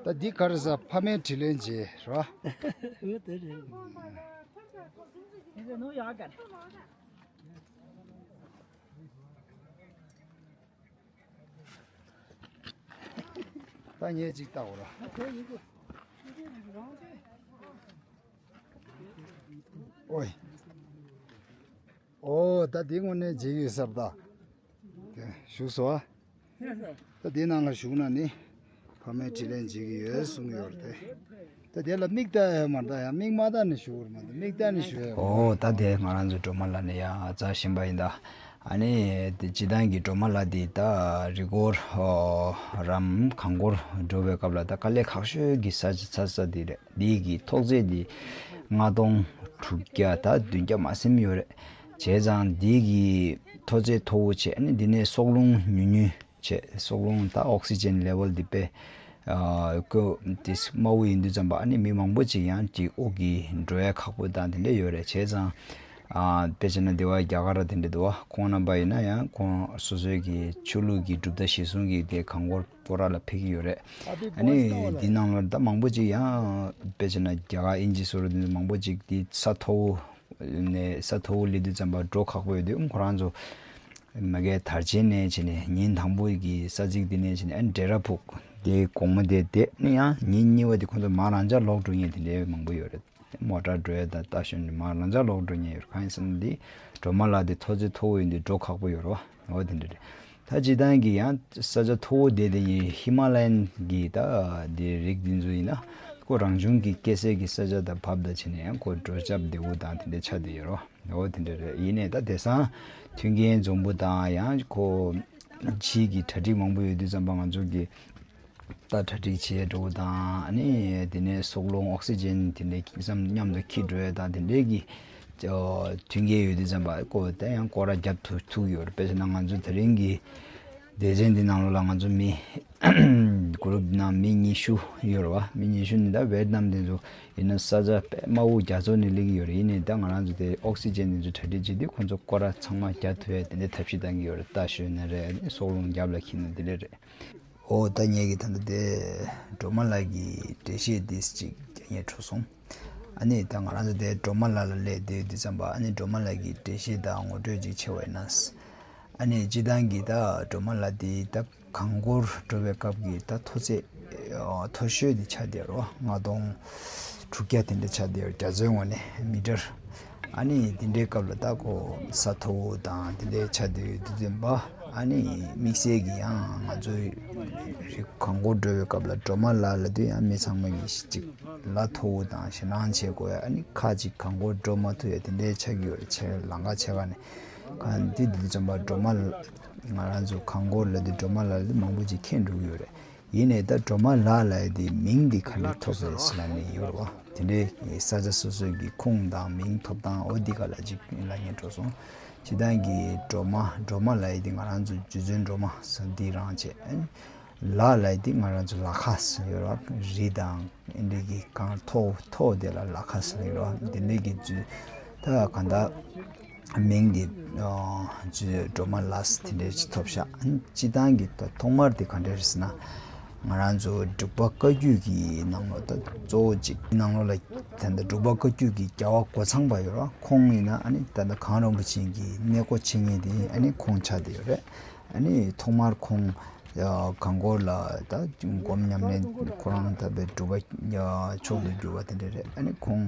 ད་འདི་ག་རེ་ཟ། ཕ་མའི་དྲིན་ལན་འཇལ་རོ། ད་ངས་ཅིག་བལྟ་འོ་ར། ཨོའི། ཨོ་ད་འདི་དངོས་གནས་བརྗེད་ཡོད་ས་རེད་ད། དེ་བཞུགས་སོ། ད་འདི་ནང་ལ་བཞུགས་ན་ནི་ཕ་མའི་དྲིན་ལན་འཇལ་གྱི་ཡོད་གསུང་གི་ཡོད་རེད་དེ། ད་དེ་ལ་མིག་ལྟ་ཡ་མ་ལྟ་ཡ། མིག་མ་ལྟ་ནས་བཞུགས་རེད་མ་གཏོགས་མིག་ལྟ་ནས་བཞུགས་ཡ། ཨོ་ད་དེ་ང་རང་ཚོ་སྒྲོལ་མ་ལགས་ནས་ཡ་རྩ་ཤེས་པ་ཡིན་ད། ཨ་ནི་དེ་སྤྱི་བཏང་གི་སྒྲོལ་མ་ལགས་དེ་ད་རི་སྐོར་ཨོ་རམ་གངས་སྐོར་འགྲོ་བའི་སྐབས་ལ་ད་དཀའ་ལས་ཁག་ཤོས་ཀྱི་ས་ཆ་ས་ས་དེ་རེད། འདི་གི་མཐོ་ཚད་འདི་ལྔ་སྟོང་དྲུག་བརྒྱ་དང་བདུན་བརྒྱ་མ་ཟིན་ཡོད་རེད། བྱས་ཙང་འདི་གི་མཐོ་ཚད་མཐོ་བོ་བྱས། ཨ་ནི་འདི་ནས་སྲོག་རླུང་ཉུང་ཉུང་བྱས། སྲོག་རླུང་དང་ཨོག་སི་ཇན་ལེ་ཝལ་འདི་དཔེ་ཨ་ཀོ་འདི་དམའ་བོ་ཡིན་དུས་ཙམ་པ། ཨ་ནི་མི་མང་པོ་ཅིག་ཡང་ཅིག་དབུགས་ཀྱི་འགྲོ་ཡ་ཁག་པོ་དང་དེ་འདྲ་ཡོད་རེད། བྱས་ཙང་ཨ་དཔེ་བྱས་ན་འདི་བ་རྒྱ་གར་དེ་འདྲ་འདུག་བ། ཁོང་རྣམ་པ་ཡིན་ན་ཡང་ཁོང་སོ་སོའི་གི་ཆོས་ལུགས་ཀྱི་གྲུབ་མཐའ་གཞིར་བཟུང་གི་དེ་གངས་སྐོར་སྐོར་ར་ལ་ཕེབས་ཀྱི་ཡོད་རེད། ཨ་ནི་འདི་ནང་ལ་ད་མང་པོ་ཅིག་ཡང་དཔེ་བྱས་ན་རྒྱ་གར་དབྱིན་ཇི་སོགས་རུ་མང་པོ་ཅིག་འདི་ས་མཐོ་བོ་ནས་ས་མཐོ་བོ་སླེབས་དུས་ཙམ་པ་འགྲོ་ཁག་པོ་ཡོད་དུས་ཁོ་རང་ཚོ་མ་གིའི་དར་ཆེན་ནས་བྱས་ནས་ཉིན་དང་པོ་གི་ས་ཚིགས་འདི་ནས་བྱས་ནས་ཨ་ནི་འབྲས་ར་ཕུག་དེ་དགོང་མོ་དེ་བསྡད་ནས་ཡང་ཉིན་གཉིས་པ་དེ་ཁོ་ཚོ་མར་རང་འཇགས་ལོག་འགྲོ་མཁན་དེ་འདྲའི་མང་པོ་ཡོད་རེད། མོ་ཊ་འགྲོ་ཡ་དང་རྟ་ཞོན་ནས་མར་རང་འཇགས་ལོག་འགྲོ་མཁན་ཡོད་རེད། གང་ཡིན་ཟེར་ན་འདི་སྒྲོལ་མ་ལགས་དེ་མཐོ་ཚད་མཐོ་བོ་ཡིན་དུས་འགྲོ་ཁག་པོ་ཡོད་རེད་བ། འོ་དེ་འདྲ་རེད། ད་སྤྱིར་བཏང་གི་ཡང་ས་ཆ་མཐོ་བོ་དེ་དེ་ཡིན། ཧི་མ་ལ་ཡན་གྱི་ད་དེ་རིགས་འདི་ཚོ་ཡིན་ན་ཁོ་རང་བྱུང་གི་སྐྱེ་སའི་གི་ས་ཆ་དང་བབ་དང་བྱས་ནས་ཡང་ཁོ་འགྲོ་རྒྱབ་བདེ་བོ་དང་དེ་འདྲ་ཆགས་བསྡད་ཡོད་རེད་བ། འོ་དེ་འདྲ་རེད། ཡིན་ནའི་ད་དེང་སང་མཐུན་རྐྱེན་འཛོམས་པོ་དང་ཡང་ཁོ་ཕྱིའི་གི་གྲ་སྒྲིག་མང་པོ་ཡོད་དུས་ཙམ་པ་ང་ཚོ་གི་ད་གྲ་སྒྲིག་བྱས་འགྲོ་བ་དང་། ཨ་ནི་དེ་ནས་སྲོག་རླུང་ཨོག་སི་ཇན་དེ་འདྲའི་ཁེ་བཟང་མཉམ་དུ་འཁྱེར་འགྲོ་ཡ་དང་དེ་འདྲའི་གི་ཨོ་མཐུན་རྐྱེན་ཡོད་དུས་ཙམ་པ་ཁོ་དེ་ཡང་སྐོར་ར་རྒྱབ་ཐུབ་ཐུབ་ཡོད་རེད། དཔེ་བྱས་ན་ང་ཚོ་དེ་རིང་གི་སྡེ་ཚན་འདི་ནང་ལོགས་ལ་ང་ཚོ་མི་གུ་རུབ་ནང་མི་ཉི་ཤུ་ཡོད་རེད་བ། མི་ཉི་ཤུ་ནི་ད་ཝེ་ཏི་ནམ་དེ་ཚོ་ཡིན་ན་ས་ཆ་དཔེ་དམའ་བོ་རྒྱ་མཚོ་ནས་སླེབས་ཀྱི་ཡོད་རེད། ཡིན་ནའི་ད་ང་རང་ཚོ་དེ་ཨོག་སི་ཇན་དེ་ཚོ་གྲ་སྒྲིག་བྱེད་དུས་ཁོ་ཚོ་སྐོར་ར་ཚང་མ་རྒྱབ་ཐུབ་ཡ་དེ་འདྲའི་ཐབས་ཤེས་གཏང་གི་ཡོད་རེད། རྟ་ཞོན་ན་རེད། སྲོག་རླུང་རྒྱབ་ལ་འཁྱེར་ན་དེ་འདྲ་རེད། ཨོ་ད་ངེད་ཀྱི་ད་ལྟ་དེ་སྒྲོལ་མ་ལགས་ཀྱི་འགྲེལ་བཤད་འདི་ཅིག་རྒྱག་སྙིང་འདོད་སོང་། ཨ་ནི་ད་ང་རང་ཚོ་དེ་སྒྲོལ་མ་ལགས་ལ་སླེབས་བསྡད་དུས་ཙམ་པ་ཨ་ནི་སྒྲོལ་མ་ལགས་ཀྱི་འགྲེལ་བཤད་དང་ངོ་སྤྲོད་ཅིག་བྱས་པ་ཡིན་ན། ཨ་ནི་སྤྱིར་བཏང་གི་ད་སྒྲོལ་མ་ལགས་དེ་ད་གངས་སྐོར་འགྲོ་བའི་སྐབས་ཀྱི་ད་མཐོ་ཚད་ཨ་མཐོ་ཤོས་དེ་ཆགས་བསྡད་ཡོད་རེད་བ། ལྔ་སྟོང་དྲུག་བརྒྱ་དེ་འདྲ་ཆགས་བསྡད་ཡོད་རེད། རྒྱ་མཚོའི་ངོས་ནས་མི་ཊར། ཨ་ནི་དེ་འདྲའི་སྐབས་ལ་ད་ཁོ་ས་མཐོ་བོ་དང་དེ་འདྲའི་ཆ་དེ་དུས་ཙམ་པ་ཨ་ནི་དམིགས་བསལ་གྱི་ཡང་ང་ཚོའི་རི་གངས་སྐོར་འགྲོ་བའི་སྐབས་ལ་སྒྲོལ་མ་ལགས་ལབ་དུས་ཡང་མི་ཚང་མ་གིས་ཅིག་ལ་མཐོ་བོ་དང་ཞེད་སྣང་བྱེད་དགོས་ཡ། ཨ་ནི་ཁ་ཅིག་གངས་སྐོར་འགྲོ་མ་ཐུབ་ཡ་དེ་འདྲའི་ཆགས་ཀྱི་ཡོད་རེད། ཆེ་ལམ་ཁ་ཆེ་ཁ་ནས་གང་དེ་དུས་ཙམ་པ་སྒྲོལ་མ་ལགས་ང་རང་ཚོ་གངས་སྐོར་ལབ་དུས་སྒྲོལ་མ་ལགས་ལབ་དུས་མང་པོ་ཅིག་མཁྱེན་འགྲོ་གི་ཡོད་རེད། ཡིན་ནའི་ད་སྒྲོལ་མ་ལགས་ལབ་ཡ་དེ་མིང་འདི་ག་ནས་ཐོབ་པ་རེད་ཟེར་ལབ་ནས་ཡོད་རེད་བ། དེ་འདྲའི་ས་ཆ་སོ་སོའི་གི་ཁུངས་དང་མིང་ཐོབ་སྟངས་འོ་འདི་ག་ལ་ཅིག་ལབ་སྙིང་འདོད་སོང་། སྤྱིར་བཏང་གི་སྒྲོལ་མ་སྒྲོལ་མ་ལབ་ཡ་དེ་ང་རང་ཚོ་རྗེ་བཙུན་སྒྲོལ་མ་ཟེར་འདི་རང་བྱས། ལ་ལབ་ཡ་དེ་ང་རང་ཚོ་ལ་ཁ་ཟེར་ཡོད་རེད་བ། རི་དང་ཨེ་འདྲའི་གི་གངས་མཐོ་མཐོ་དེ་ལ་ལ་ཁ་ཟེར་ཡོད་རེད་བ། དེ་འདྲའི་གི་རྗེ་ད་གང་ལྟར། མིང་འདི་ཨ་ཅི་སྒྲོལ་མ་ལགས་དེ་འདྲའི་ཅིག་ཐོབ་ཤག་སྤྱིར་བཏང་གི་ཐོག་མར་དེ་ག་འདྲ་རེད་ཟེར་ན། ང་རང་ཚོ་འབྲུག་པ་བཀའ་བརྒྱུད་ཀྱི་ནང་ལོགས་ད་གཙོ་བོ་ཅིག་ནང་ལོགས་ལ་ད་ལྟ་འབྲུག་པ་བཀའ་བརྒྱུད་ཀྱི་རྒྱལ་བ་རྒོད་ཚང་པ་ཡོད་ར། ཁོང་ཡིན་ན་ཨ་ནི་ད་ལྟ་གངས་རིན་པོ་ཆེ་གི་གནས་སྒོ་ཕྱེ་མཁན་དེ་ཨ་ནི་ཁོང་ཆགས་བསྡད་ཡོད་རེད། ཨ་ནི་ཐོག་མར་ཁོང་ཡ་གངས་སྐོར་ལ་ད་སྒོམ་ཉམས་ལེན་ཁོ་རང་ད་དཔེ་སྒྲུབ་པ་ཡ་མཆོག་ཏུ་གྱུར་པ་དེ་འདྲ་རེད། ཨ་ནི་ཁོང་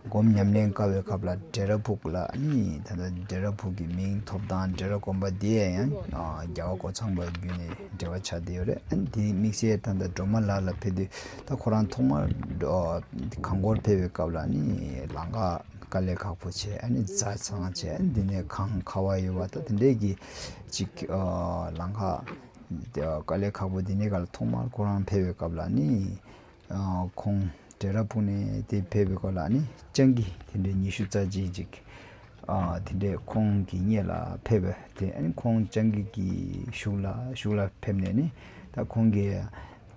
སྒོམ་ཉམས་ལེན་དཀའ་བའི་སྐབས་ལ་འབྲས་ར་ཕུག་ལ་ཨ་ནི་ད་ལྟ་འབྲས་ར་ཕུག་གི་མིང་ཐོབ་སྟངས། འབྲས་ར་དགོན་པ་འདི་ཡང་རྒྱལ་བ་རྒོད་ཚང་པ་བརྒྱུད་ནས་འབྲེལ་བ་ཆགས་བསྡད་ཡོད་རེད། ཨ་ནི་དེ་དམིགས་བསལ་ད་ལྟ་སྒྲོལ་མ་ལགས་ལ་ཕེབས་དུས་ད་ཁོ་རང་ཐོག་མར་གངས་སྐོར་ཕེབས་པའི་སྐབས་ལ་ཨ་ནི་ལམ་ཁ་དཀའ་ལས་ཁག་པོ་བྱས། ཨ་ནི་རྩྭ་ཚང་བྱས། ཨ་ནི་འདི་ནས་གངས་ཁ་བ་ཡོད་པ་ད་དེ་འདྲས་ཀྱི་ཅིག་ལམ་ཁ་དཀའ་ལས་ཁག་པོ་འདི་ནས་ག་ལ་ཐོག་མར་ཁོ་རང་ཕེབས་པའི་སྐབས་ལ་ནི་ཁོང་ ཌེ་ར་པུ་ནས་དེ་ཕེབས་པའི་སྐོར་ལ་ནི་སྤྱང་ཀི་དེ་འདྲའི་ཉི་ཤུ་རྩ་གཅིག་ཅིག་ཨ་དེ་འདྲའི་ཁོང་གི་སྔོན་ལ་ཕེབས་པ་དེ། ཨ་ནི་ཁོང་སྤྱང་ཀི་གི་གཞུག་ལ་གཞུག་ལ་ཕེབས་ནས་ནི་ད་ཁོང་གིས་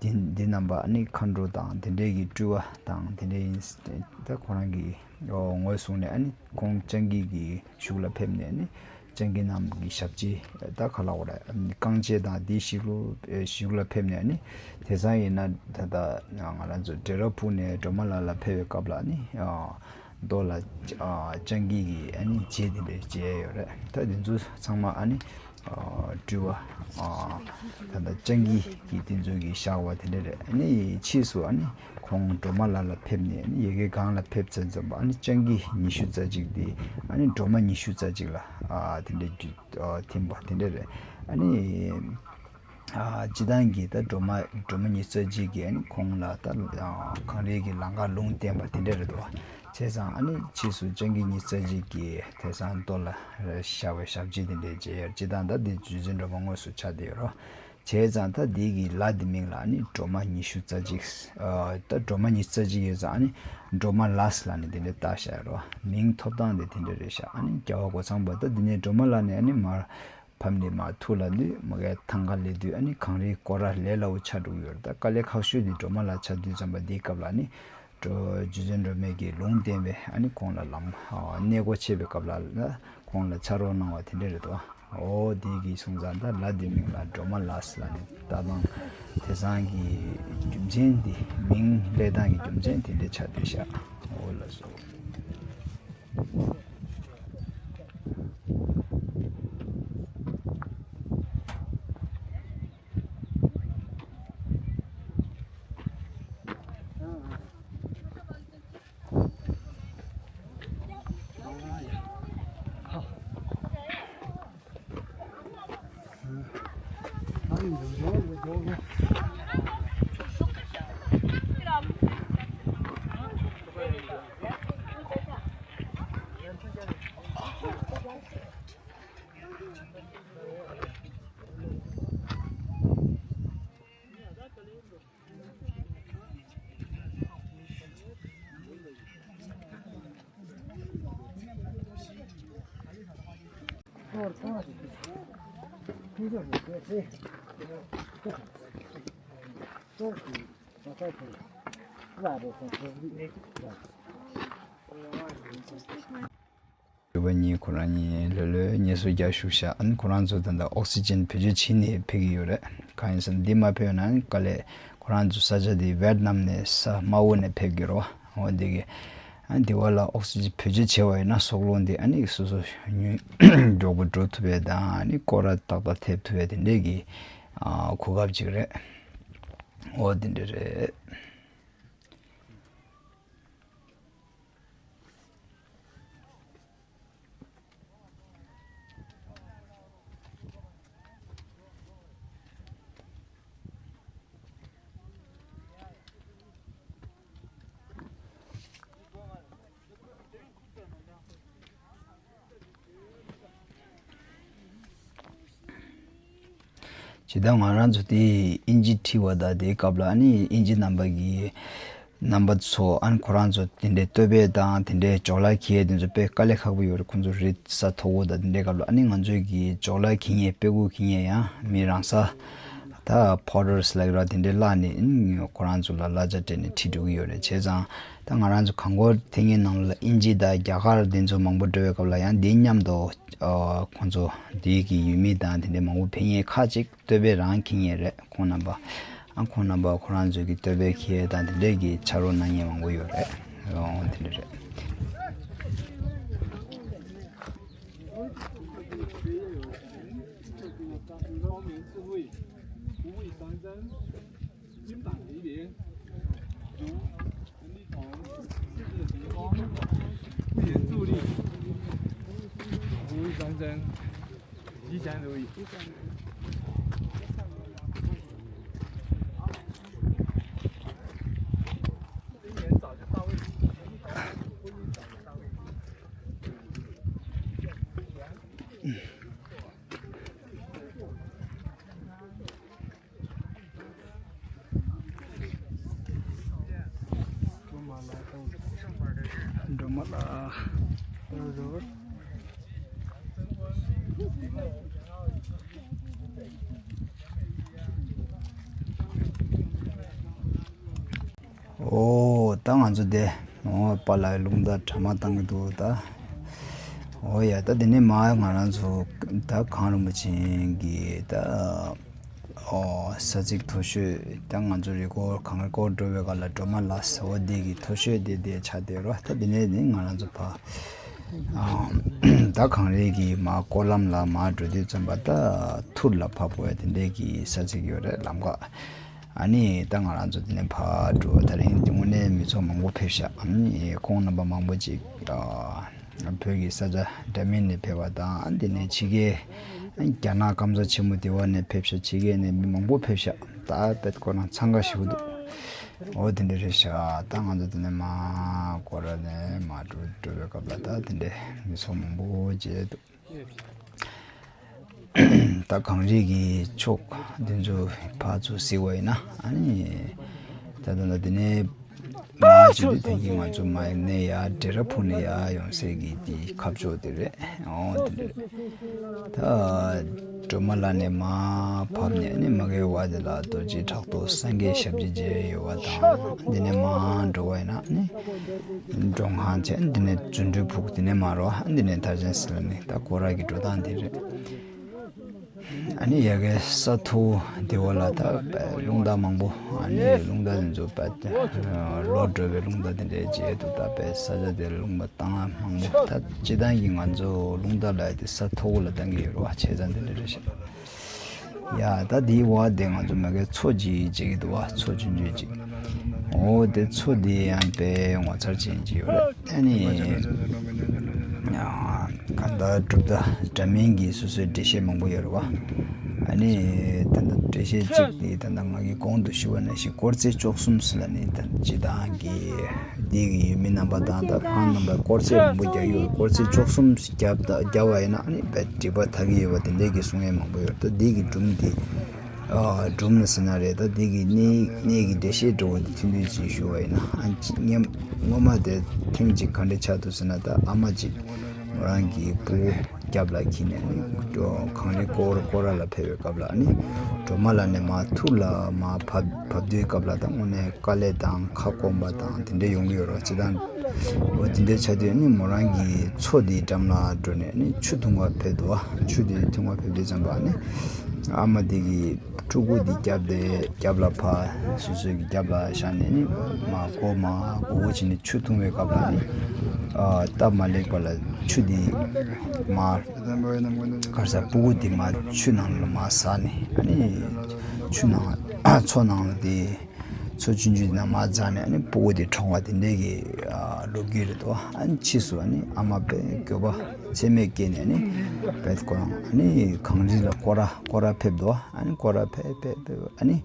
འདི་འདི་རྣམ་པ་ཨ་ནི་མཁའ་འགྲོ་དང་དེ་འདྲའི་གི་སྤྲུལ་པ་དང་དེ་འདྲའི་ཡིན། ད་ཁོ་རང་གི་ངོས་བཟུང་ནས་ཨ་ནི་ཁོང་སྤྱང་ཀི་གི་གཞུག་ལ་ཕེབས་ནས་ནི་སྤྱང་ཀི་རྣམས་ཀྱི་ཞབས་ཕྱི་ད་ག་ལ་འོ་རེད། རྐང་རྗེས་དང་དེའི་གཞུག་ལ་གཞུག་ལ་ཕེབས་ནས་ནི་དེང་སང་ཡིན་ན་ད་ལྟ་ང་རང་ཚོ་ཌེ་ར་པུ་ནས་སྒྲོལ་མ་ལ་ལ་ཕེབས་པའི་སྐབས་ལ་ནི་ཨ་མདོ་ལ་ཨ་སྤྱང་ཀི་གི་ཨ་ནི་རྗེས་དེ་འདྲའི་མཇལ་ཡོད་རེད། ད་དེ་ཚོ་ཚང་མ་ཨ་ནི་ཨ་སྤྲུལ་པ་ཨ་ད་ལྟ་སྤྱང་ཀི་གི་དེ་ཚོ་གི་བཞག་པ་དེ་འདྲ་རེད། ཨ་ནི་ཕྱིས་སུ་ཨ་ནི་ཁོང་སྒྲོལ་མ་ལ་ལ་ཕེབས་ནས་ཨ་ནི་ཡ་གི་སྒང་ལ་ཕེབས་ཚར་ཙམ་པ་ཨ་ནི་སྤྱང་ཀི་ཉི་ཤུ་རྩ་གཅིག་དེ་ཨ་ནི་སྒྲོལ་མ་ཉི་ཤུ་རྩ་གཅིག་ལ་ཨ་དེ་འདྲ་རྒྱུད་ཨ་ཐིམ་པ་དེ་འདྲ་རེད། ཨ་ནི་ཨ་སྤྱིར་བཏང་གི་ད་སྒྲོལ་མ་སྒྲོལ་མ་ཉི་ཤུ་རྩ་གཅིག་གིས་ཨ་ནི་ཁོང་ལ་ད་ཨ་གངས་རིའི་གི་ལམ་ཁར་ལུང་བསྟན་པ་དེ་འདྲ་རེད་འདུག་བྱས་ཙང་ཨ་ནི་ཕྱིས་སུ་སྤྱང་ཀི་ཉི་ཤུ་རྩ་གཅིག་གིས་དེང་སང་མདོ་ལ་བཞག་པའི་ཞབས་ཕྱི་དེ་འདྲ་མཇལ་ཡོད། སྤྱིར་བཏང་ད་འདི་རྗེ་བཙུན་སྒྲོལ་མ་དངོས་སུ་ཆགས་བསྡད་ཡོད་རེད། བྱས་ཙང་ད་འདི་གི་ལ་འདི་མིང་ལ་ཨ་ནི་སྒྲོལ་མ་ཉི་ཤུ་རྩ་གཅིག་ཨ་ད་སྒྲོལ་མ་ཉི་ཤུ་རྩ་གཅིག་ཡོད་ཙང་ཨ་ནི་སྒྲོལ་མ་ལ་ལ་ནི་དེ་འདྲ་བཏགས་བཞག་ཡོད་རེད། མིང་ཐོབ་སྟངས་དེ་དེ་འདྲ་རེད་ཤག་ཨ་ནི་རྒྱལ་བ་རྒོད་ཚང་པ་ད་འདི་ནས་སྒྲོལ་མ་ལ་ནས་ཨ་ནི་མར་ཕམ་ནས་མར་ཐུགས་ལ་ནི་མ་གའི་ཐང་ག་ལས་དུས་ཨ་ནི་གངས་རིའི་སྐོར་ར་ལས་སླ་བོ་ཆགས་འགྲོ་གི་ཡོད་རེད། ད་དཀའ་ལས་ཁག་ཤོས་འདི་སྒྲོལ་མ་ལ་ཆགས་དུས་ཙམ་པ་འདིའི་སྐབས་ལ་ཨ་ནི་སྒྲོལ་རྗེ་བཙུན་སྒྲོལ་མས་ཀྱི་ལུང་བསྟན་པས་ཨ་ནི་ཁོང་ལ་ལམ་ཨ་གནས་སྒོ་ཕྱེ་བའི་སྐབས་ལ་ལ་ཁོང་ལ་ཕྱག་རོགས་གནང་བ་དེ་འདྲ་རེད་དོ། འོ་དེ་གི་སོང་ཙང་ད་ལ་དེ་མིང་ལ་སྒྲོལ་མ་ལ་ལ་ནི་ལྟ་སྟངས་དེང་སང་གི་རྒྱུ་མཚན་འདི་མིང་སླེབས་སྟངས་ཀྱི་རྒྱུ་མཚན་དེ་འདྲ་ཆགས་བསྡད་ཤག་འོ་ལགས་སོ། སྤྲུལ་པ་གཉིས་ཁོ་རང་གཉིས་ལྷོད་ལྷོད་ངལ་གསོ་རྒྱག་བཞུགས་ཤག་ཨ་ནི་ཁོ་རང་ཚོ་ད་ལྟ་ཨོག་སི་ཇན་བེད་སྤྱོད་བྱས་ནས་ཕེབས་ཀྱི་ཡོད་རེད། གང་ཡིན་ཟེར་ན་འདི་མ་ཕེབས་ན་དཀའ་ལས། ཁོ་རང་ཚོ་ས་ཆ་འདི་ཝེད་ནམ་ནས་ས་དམའ་བོ་ནས་ཕེབས་ཀྱི་རེད་བ། འོ་འདི་གི་ཨ་འདི་བ་ལ་ཨོག་སི་ཇན་བེད་སྤྱོད་བྱས་པ་ཡིན་ན་སྲོག་རླུང་འདི་ཨ་ནི་སོ་སོ་ཉུང་མགྱོགས་པོ་འགྲོ་ཐུབ་པའི་དང་ཨ་ནི་སྐོར་ར་ཏག་ཏག་ཐེབས་ཐུབ་པའི་དེ་འདྲས་ཀྱི་ཨ་གོ་སྐབས་ཅིག་རེད། འོ་འདི་འདྲས་རེད། ཇི་ལྟར་ང་རང་ཚོ་དེ་ཨིན་ཇི་ཁྲིད་པ་དང་དེའི་སྐབས་ལ་ཨ་ནི་ཨིན་ཇི་རྣམ་པ་གི་རྣམ་པ་ཚོ་ཨ་ནི་ཁོ་རང་ཚོ་དེ་འདྲའི་བསྟོད་པ་དང་དེ་འདྲའི་ཇོ་ལ་འཁྱེར་དེ་ཚོ་དཔེ་དཀའ་ལས་ཁག་པོ་ཡོད་རེད། ཁོང་ཚོ་རི་ས་མཐོ་པོ་དང་དེ་འདྲའི་སྐབས་ལ་ཨ་ནི་ང་ཚོའི་གི་ཇོ་ལ་འཁྱེར་མཁན་དཔེ་ཁུག་འཁྱེར་མཁན་ཡང་མི་རང་ས་ད་པོ་ཊར་ལབ་ཀྱི་ར་དེ་འདྲའི་བསླངས་ནས་ཨ་ནི་ཁོ་རང་ཚོ་ལ་གླ་ཆ་སྤྲད་ནས་ཁྲིད་འགྲོ་གི་ཡོད་རེད། བྱས་ཙང་ད་ང་རང་ཚོ་གངས་སྐོར་ཐེངས་ཀྱི་ནང་ལ་ཨིན་ཇི་དང་རྒྱ་གར་དེ་ཚོ་མང་པོ་འགྲོ་བའི་སྐབས་ལ་ཡང་དེ་མཉམ་དུ་ཨ་ཁོང་ཚོ་དེའི་གི་ཡུལ་མི་དང་དེ་འདྲའི་མང་པོ་ཕེབས་མཁན་ཁག་ཅིག་བསྟོད་པ་རང་འཁྱེར་མཁན་རེད། ཁོང་རྣམ་པ་ཨ་ཁོང་རྣམ་པ་ཁོ་རང་ཚོ་གི་བསྟོད་པ་འཁྱེར་དང་དེ་འདྲའི་གི་ཕྱག་རོགས་གནང་མཁན་མང་པོ་ཡོད་རེད། འོ་དེ་འདྲ་རེད། ཨོ། ད་ང་ཚོ་དེ་ཨོ་པཱ་ལགས་རླུང་རྟ་གྲ་མ་བཏང་གི་འདུག་ད། ཨོ་ཡ། ད་དེ་ནས་མ་ང་རང་ཚོ་ད་གངས་རིན་པོ་ཆེ་གི་ད་ཨོ་ས་ཚིགས་མཐོ་ཤོས། ད་ང་ཚོ་རི་སྐོར་གངས་རི་སྐོར་འགྲོ་བའི་སྐབས་ལ་སྒྲོལ་མ་ལ་ཟེར་བ་དེ་གི་མཐོ་ཤོས་དེ་དེ་ཆགས་བསྡད་རོ། ད་དེ་ནས་ནི་ང་རང་ཚོ་ཕ་ཨ་ད་གངས་རི་གི་མ་སྐོར་ལམ་ལ་མ་འགྲོ་དུས་ཙམ་པ་ད་ཐུར་ལ་ཕར་བབས་ཡ་དེ་འདྲས་ཀྱི་ས་ཚིགས་ཡོད་རེད། ལམ་ཁ། ཨ་ནི་ད་ང་རང་ཚོ་དེ་ནས་ཕར་འགྲོ། ད་རིང་དངོས་གནས་མི་ཚོགས་མང་པོ་ཕེབས་ཤག་ཨ་ནི་ཁོང་རྣམ་པ་མང་པོ་ཅིག་ཨ་བོད་ཀྱི་ས་ཆ་འདྲ་མིན་ནས་ཕེབས་པ་དང་། ཨ་དེ་ནས་ཕྱི་རྒྱལ་རྒྱ་ནག་སྐམ་ས་ཆེན་མོ་དེ་བ་ནས་ཕེབས་ཤག་ཕྱི་རྒྱལ་ནས་མི་མང་པོ་ཕེབས་ཤག་ད་དཔེ་ཁོ་རང་འཚང་ཁ་ཞེ་པོ་འདུག་ཨོ་དེ་འདྲ་རེད་ཤག་ད་ང་ཚོ་དེ་ནས་མར་སྐོར་ར་ནས་མར་འགྲོ་འགྲོ་བའི་སྐབས་ལ་ད་དེ་འདྲའི་མི་ཚོགས་མང་པོ་མཇལ་འདུག་ད་གངས་རི་གི་ཕྱོགས་འདི་ཚོ་ཕར་ཚུར་གཟིགས་པ་ཡིན་ན། ཨ་ནི་ད་ལྟ་ན་འདི་ནས་མར་ཅིག་འདི་དེང་གི་ང་ཚོ་མར་ནས་ཡར་འབྲས་ར་ཕུག་ནས་ཡར་ཡོང་སའི་གི་དེ་ཁ་ཕྱོགས་དེ་རེད། ཨོ་དེ་འདྲ་རེད། ད་སྒྲོལ་མ་ལ་ནས་མར་བབས་ནས། ཨ་ནི་མ་གའི་བར་དེ་ལ་རྡོ་རྗེ་བྲག་ཏོ་སངས་རྒྱས་ཞབས་རྗེས་མཇལ་ཡོད་པ་དང་། འདི་ནས་མར་འགྲོ་བ་ཡིན་ན་ཨ་ནི། མགྲོན་ཁང་བྱས། འདི་ནས་རྫུ་འཕྲུལ་ཕུག་འདི་ནས་མར་རོ། འདི་ནས་མཐར་ཕྱིན་ཟེར་ལ་ནི་ད་སྐོར་ར་གི་འགྲོ་སྟངས་འདི་རེད། ཨ་ནི་ཡ་གའི་ས་མཐོ་བོ་འདི་བ་ལ་ད་རླུང་རྟ་མང་པོ། ཨ་ནི་རླུང་རྟ་འདི་ཚོ་ལོག་འགྲོ་བའི་རླུང་རྟ་འདི་འདྲའི་རྗེས་འདུག་ད་པའི་ས་ཆ་དེར་རླུང་རྟ་བཏང་མང་པོ། ད་སྤྱིར་བཏང་གི་ང་ཚོ་རླུང་རྟ་ལ་དེ་ས་མཐོ་བོ་ལ་བཏང་གི་ཡོད་རེད་བ། བྱས་ཙང་འདི་འདྲ་རེད་ཤག་ཡ། ད་དེའི་བར་དེ་ང་ཚོ་མ་གའི་མཚོ་ཅིག་མཇལ་གྱི་འདུག་བ། མཚོ་ཆུང་ཆུང་ཅིག་ཨོ་དེ་མཚོ་དེ་ཡང་དཔེ་ངོ་མཚར་ཅན་ཅིག་ཡོད་རེད། ཨ་ནི་ཡ་གང་ལྟར་གྲུབ་མཐའ་འདྲ་མིན་གྱི་སོ་སོའི་འགྲེལ་བཤད་མང་པོ་ཡོད་རེད་བ། ཨ་ནི་ད་ལྟ་འགྲེལ་བཤད་ཅིག་དེ་ད་ལྟ་ང་གིས་གོང་དུ་ཞུས་པ་ནང་བཞིན་དཀོར་ཚེས་བཅུ་གསུམ་ཟེར་ལ་ནི་ད་སྤྱིར་བཏང་གི་འདི་གི་ཡུལ་མི་རྣམ་པ་དང་། ད་ཁོང་རྣམ་པ་དཀོར་ཚེས་མང་པོ་རྒྱག་གི་ཡོད། དཀོར་ཚེས་བཅུ་གསུམ་བརྒྱབ་ད་བརྒྱབ་པ་ཡིན་ན་ཨ་ནི་དཔེ་སྒྲིབ་པ་དག་གི་ཡོད་པ་དེ་འདྲས་ཀྱི་གསུང་ཡས་མང་པོ་ཡོད། ད་འདི་གི་སྒྲུང་འདི་ཨ་སྒྲུང་ནི་ཟེར་ན་རེད། ད་འདི་གི་གནས་གནས་ཀྱི་འགྲེལ་བཤད་འདྲ་བོ་འདི་ཐུང་ཐུང་ཅིག་ཞུ་བ་ཡིན་ན། ཨ་ནི་སྔོན་མ་དེ་ཐེངས་གཅིག་ག་འདྲས་ཆགས་འདུག་ཟེར་ན། ད་ཨ་མ་གཅིག་མོ་རང་གི་སྤུ་གུ་རྒྱབ་ལ་འཁྱེར་ནས་ནི་གངས་རི་སྐོར་སྐོར་ར་ལ་ཕེབས་པའི་སྐབས་ལ་ནི་སྒྲོལ་མ་ལ་ནས་མར་ཐུར་ལ་མར་བབས་བབས་དུས་སྐབས་ལ་ད་དངོས་གནས་དཀའ་ལས་དང་ཁ་སྐོམ་པ་དང་དེ་འདྲ་ཡོང་གི་ཡོད་རེད། སྤྱིར་བཏང་འོ་དེ་འདྲ་ཆགས་དུས་ནི་མོ་རང་གི་མཚོ་དེའི་འགྲམ་ལ་འགྲོ་ནས་ནི་ཆུ་འཐུང་བར་ཕེབས་འདུག་བ། ཆུ་དེ་འཐུང་བར་ཕེབས་དུས་ཙམ་པ་ནི་ཨ་མ་དེ་གི་ཕྲུ་གུ་དེ་རྒྱབ་དེ་རྒྱབ་ལ་ཕར་སོ་སོའི་གི་རྒྱབ་ལ་བཞག་ནས་ནི་མར་མགོ་མར་མགོ་བོ་བྱས་ནས་ཆུ་འཐུང་བའི་སྐབས་ལ་ནི་ཨ་སྟབས་མ་ལེགས་པ་ལ་ཆུ་དེ་མར་ག་རེ་ཟ། སྤུ་གུ་དེ་མར་ཆུ་ནང་ལ་མར་ཟགས་ནས། ཨ་ནི་ཆུ་ནང་མཚོ་ནང་ལ་དེ་མཚོ་ཆུང་ཆུང་དེ་ནང་མར་འཛགས་ནས་ཨ་ནི་སྤུ་གུ་དེ་གྲོངས་པ་དེ་འདྲའི་གི་ཨ་ལོ་རྒྱུས་རེད་དོ། ཨ་ནི་ཕྱིས་སུ་ཨ་ནི་ཨ་མ་དཔེ་འགྱོད་པ་ཚད་མེད་སྐྱེས་ནས་ཨ་ནི་དཔེ་ཁོ་རང་ཨ་ནི་གངས་རི་ལ་སྐོར་ར་སྐོར་ར་ཕེབས་འདུག་ཨ་ནི་སྐོར་ར་ཕེབས་ཕེབས་ཕེབས། ཨ་ནི་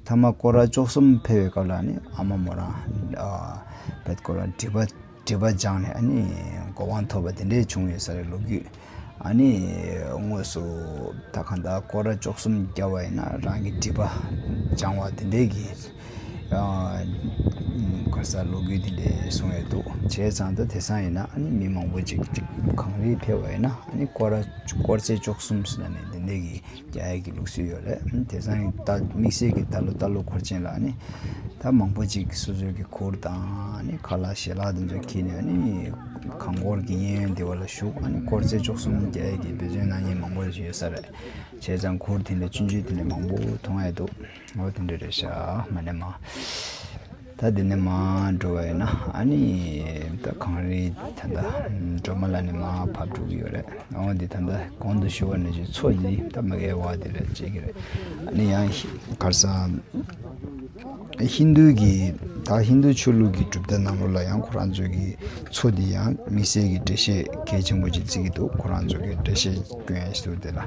ཐ་མ་སྐོར་ར་བཅུ་གསུམ་ཕེབས་པའི་སྐབས་ལ་ཨ་ནི་ཨ་མ་མོ་རང་ཨ་དཔེ་ཁོ་རང་སྒྲིབ་པ་སྒྲིབ་པ་སྦྱངས་ནས་ཨ་ནི་གོ་འཕང་ཐོབ་པ་དེ་འདྲས་བྱུང་ཡོད་ས་རེད། ལོ་རྒྱུས། ཨ་ནི་དངོས་སུ་ད་གང་ལྟར་སྐོར་ར་བཅུ་གསུམ་བརྒྱབ་པ་ཡིན་ན་རང་གི་སྒྲིབ་པ་སྦྱང་བ་དེ་འདྲས་ཀྱི་ཨ་ག་རེ་ཟ། ལོ་རྒྱུས་དེ་འདྲས་གསུང་ཡས་འདུག་བྱས་ཙང་ད་དེང་སང་ཡིན་ན་ཨ་ནི་མི་མང་པོ་ཅིག་ཅིག་གངས་རིར་ཕེབས་པ་ཡིན་ན་ཨ་ནི་སྐོར་ར་སྐོར་ཚེས་བཅུ་གསུམ་ཟེར་ནས་དེ་འདྲས་ཀྱི་རྒྱག་ཡས་ཀྱི་ལུགས་སྲོལ་ཡོད་རེད། དེང་སང་ད་དམིགས་བསལ་གྱི་ད་ལོ་ད་ལོ་འཁོར་ཅན་ལ་ནི་ད་མང་པོ་ཅིག་སོ་སོའི་གི་གུར་དང་ནི་ཁ་ལག་ཞལ་ལག་དེ་ཚོ་འཁྱེར་ནས་ནི་གངས་སྐོར་གྱི་གཡས་གཡོན་དེ་བ་ལ་བཞུགས། ཨ་ནི་སྐོར་ཚེས་བཅུ་གསུམ་རྒྱག་ཡས་ཀྱི་འབད་བརྩོན་གནང་མཁན་མང་པོ་ཞིག་ཡོད་ས་རེད། བྱས་ཙང་གུར་དེ་འདྲ་ཆུང་ཆུང་དེ་འདྲ་མང་པོ་མཐོང་ཡས་འདུག་འོ་དེ་འདྲ་རེད་ཤག་མ་ནས་མ། ད་འདི་ནས་མར་འགྲོ་བ་ཡིན་ན་ཨ་ནི་ད་གངས་རི་ད་ལྟ་སྒྲོལ་མ་ལ་ནས་མར་བབས་འགྲོ་གི་ཡོད་རེད། འོ་འདི་ད་ལྟ་གོང་དུ་ཞུ་བ་ནང་བཞིན་མཚོ་འདི་ད་མ་གའི་བར་དེ་ལ་བྱེད་ཀྱི་རེད། ཨ་ནི་ཡང་ག་རེ་ཟ། ཧིན་རྡུ་གི་ད་ཧིན་རྡུ་ཆོས་ལུགས་ཀྱི་གྲུབ་མཐའ་ནང་ལོགས་ལ་ཡང་ཁོ་རང་ཚོ་གི་མཚོ་འདི་ཡང་དམིགས་བསལ་གྱི་འགྲེལ་བཤད་གལ་ཆེན་པོ་ཅིག་བརྩི་གི་འདུག་ཁོ་རང་ཚོ་གི་འགྲེལ་བཤད་སྐྱོན་ཡས་ཤིག་འདུག་དེ་ལ།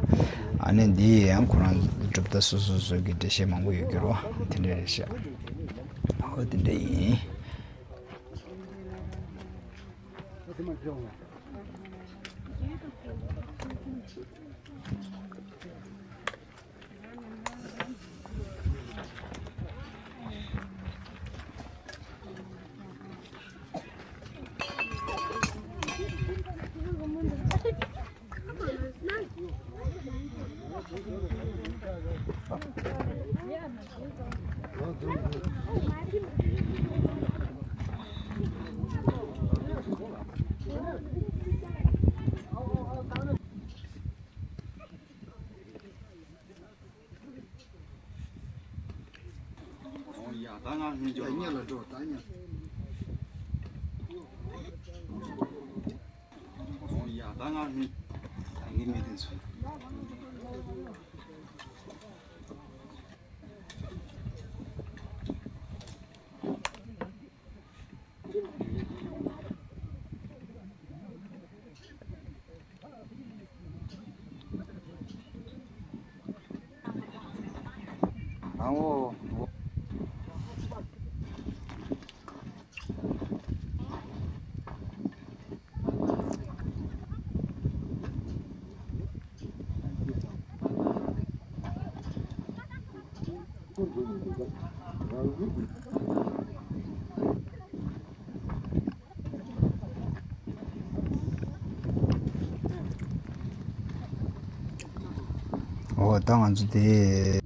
ཨ་ནི་འདི་ཡང་ཁོ་རང་གྲུབ་མཐའ་སོ་སོ་སོ་གི་འགྲེལ་བཤད་མང་པོ་ཡོད་ཀྱི་རེད་བ། དེ་འདྲ་རེད་ཤག་འོ་དེ་འདྲ་ཡིན། འོ་ད་ང་ཚོ་དེ།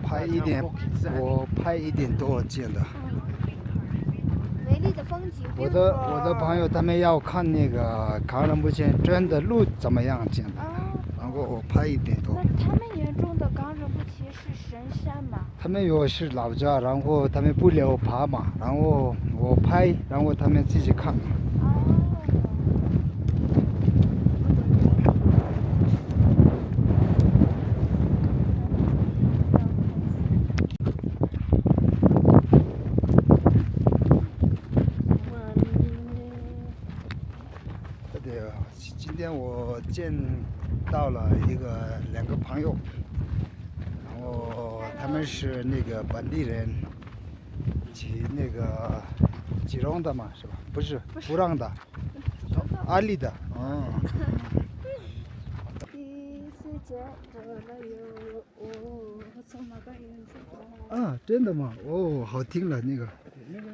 拍一点，我拍一点多见的。 美丽的风景，我的，beautiful。 我的朋友他们要看那个冈仁波切真的路怎么样见的，哦。 然后我拍一点多。 那他们眼中的冈仁波切是神仙吗？ 他们有是老家，然后他们不留爬嘛，然后我拍，然后他们自己看。 对，今天我见到了一个，两个朋友，然后他们是那个本地人，吉，那个吉隆的嘛，是吧？不是，布朗的，阿里的，嗯。 啊，真的吗？哦，好听了，那个。那个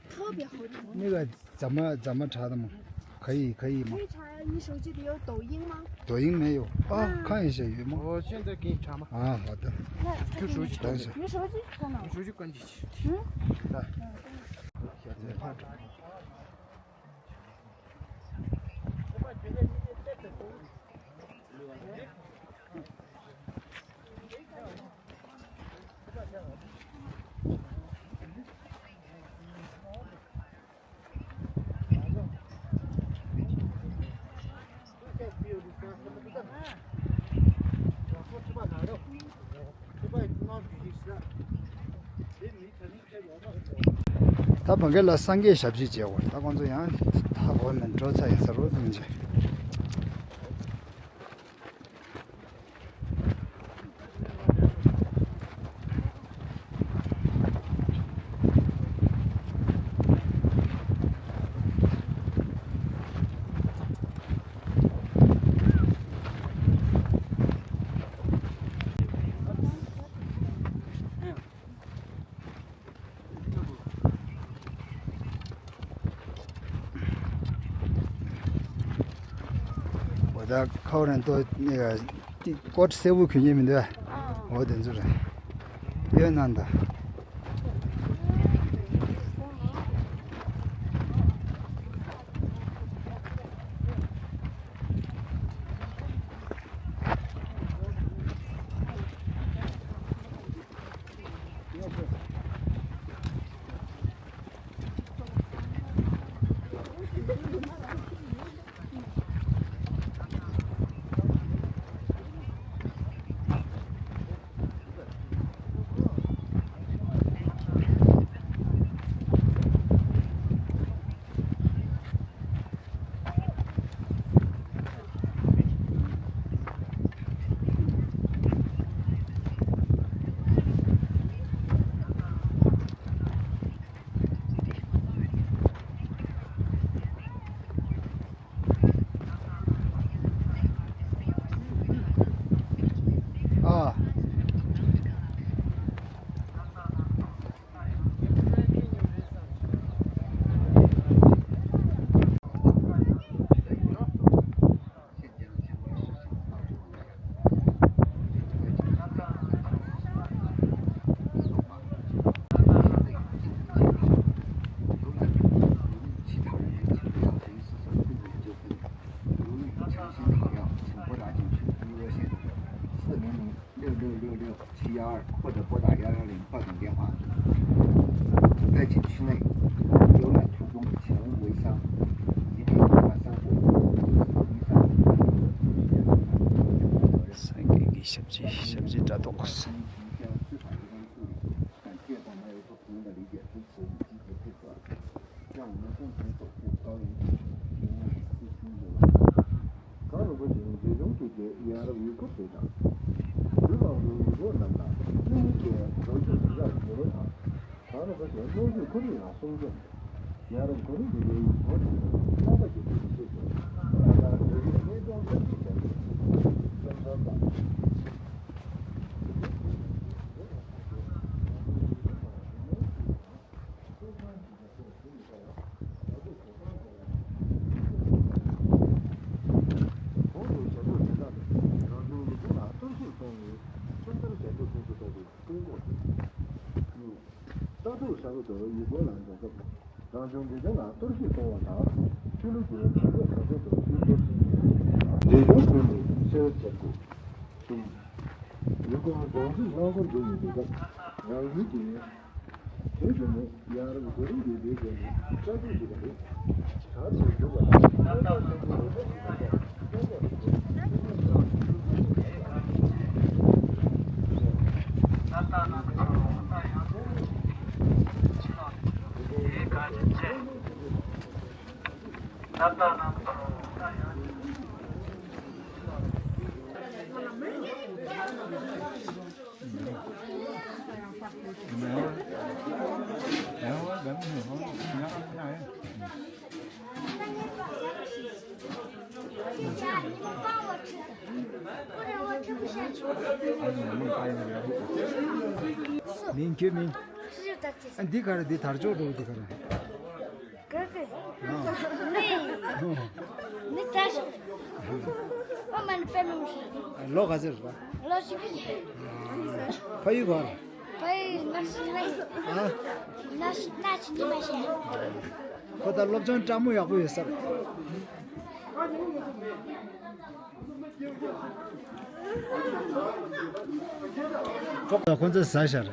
特别好听。那个怎么，怎么查的吗？可以，可以吗？可以查，你手机里有抖音吗？抖音没有。啊，啊。看一下有吗？我现在给你查吗？啊，好的。那他给你查。等一下。你手机放哪？你手机关机去。嗯？来。嗯。 Thank you. ད་བང་གེ་ལ་སངས་རྒྱས་ཞབས་ཕྱི་བྱེད་དགོས་རེད། ད་ཁོང་ཚོ་ཡང་ད་གོ་མིན་འགྲོ་ཚར་ཡིན་ས་རུ་མིན་ཅི། འོ་ད་ཁའོ་རན་ཏོ་ནི་ཀོ་ཊི་སེར་པོ་གྱོན་ཉེན་མི་འདུག་འོ་དེ་ཚོ་རེད། གཡོན་ནང་ད། ཨ།六六六六七幺二或者拨打幺幺零报警电话。在景区内，游览途中请勿围观，以免引发散伙或影响。 སངས་རྒྱས་ཀྱི་ཞབས་ཕྱི། ཞབས་ཕྱི་དྲ་ཐོག 感谢广大游客朋友的理解支持与积极配合，让我们共同守护高原平安，复兴友谊。གང་རུང་བ་ཞིག་འཛིན་སྐྱོང་བྱེད་མཁན་ཡ་རབས་ཡུལ་སྐོར་བ་དང་། བོད་ནང་གི་ཡུལ་སྐོར་རྣམས་ལ་དངོས་ཡོད་ཀྱི་འགྲོ་སྐྱོད་གོ་སྐབས་ཡོད་མཁན་དང་། གང་རུང་བ་ཞིག་སྨན་བཅོས་ཁོར་ཡུག་ལ་སྲུང་སྐྱོབ། ཡ་རབས་གོ་རིམ་ལྡན་པའི་ཡུལ་སྐོར་དང་རྣམ་པ་ཀྱི་འཕེལ་རྒྱས་ཆེད་དུ་ད་ལྟ་འགྲོ་སྐྱོད་གནས་སྟངས་ཐག་གཅོད་བྱ་རྒྱུ། བསམ་ཚུལ་དང་། གོང་དུ་བྱ་སྤྱོད་དེ་དག་ནི་རང་བྱུང་ཡུལ་སྐོར་ལ་གཏོར་བཤིག་གཏོང་བའི་ཁྲིམས་འགལ་བྱ་སྤྱོད་ཁྲིམས་སུ་གཏོགས་པའི་སྐུ་འགོག་སྟེ། གཉིས། ས་ཐོག་ས་རུ་དུ་ཡུལ་སྐོར་ལ་འགྲོ་སྐབས་རང་བྱུང་འདི་དག་ལ་གཏོར་བཤིག་གཏོང་བ་དང་ཆོས་ལུགས་ཀྱི་གྲྭ་རྒྱ་གྲྭ་ཚང་དུ་བསྐྱོད་སྐྱོར་བྱེད་མཁན་འདྲེ་གདོན་ཀུན་ནས་ཕྱིར་བཅར་དགོས། གསུམ། ཡུལ་སྐོར་སྦྱོང་རྩིས་རླངས་འཁོར་འགྲོ་ཡི་འདུག་སྐབས་རང་ཡུལ་གྱི་དེ་བཞིན་ནི་ཡ་རབས་གོ་རིམ་ལྡན་པའི་སྒོ་ནས་ལྟ་སྐོར་ཞུ་བ་རེད། གྲངས་ཀྱིས་བསྡུར་བ་དང་ལྟ་སྐོར་ཆེན་པོ་རེ་ལྟར་ཞུ་བ་སོགས་སྐྱོན་འགོག་རེ་དགོས། མིང་ཁྱོད་མིང་། ཨ་འདི་ག་རེ། འདི་དར་ལྕོག་འགྲོ་འདི་ག་རེ། ག་གི། ཨ། མི། མི་ད་ཞིག་ཨ་མ་ནི་པད་མ་ཞིག་ལོ་ག་ཚོད་རེད་པ། ལོ་བཞི་བཅུ། ཕ་ཡུལ་ག་རེ། ཕ་ཡུལ་ན་ཤི་ན། ཨ། ན་ཤི་ན་ཤི་ནི་མ་ཤི། ཁོ་ད་སློབ་སྦྱོང་སྤྲང་མོ་ཡག་པོ་ཡོད་ས་རེད། ཁོ་ཚོ་ཟ་བཞག་རེད།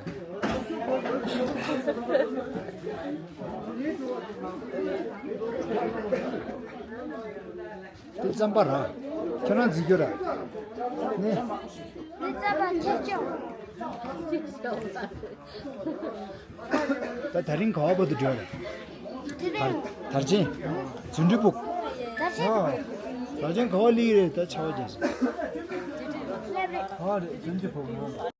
དེ་རྩམ་པ་ར། ཁྱོད་རང་འཛིན་རྒྱུ་ར། ནི། དེ་རྩམ་པ་ཁྱེར་ཆོག་ད་དེ་རིང་ག་བ་བར་དུ་འགྲོ་རེད། དེ་རིང་དར་ཆེན། རྫུ་འཕྲུལ་ཕུག་དར་ཆེན། ཨ། དར་ཆེན་ག་བ་སླེབས་རེད། ད་ཆར་པ་བརྒྱབ་སོང་། ཨ་རེད། རྫུ་འཕྲུལ་ཕུག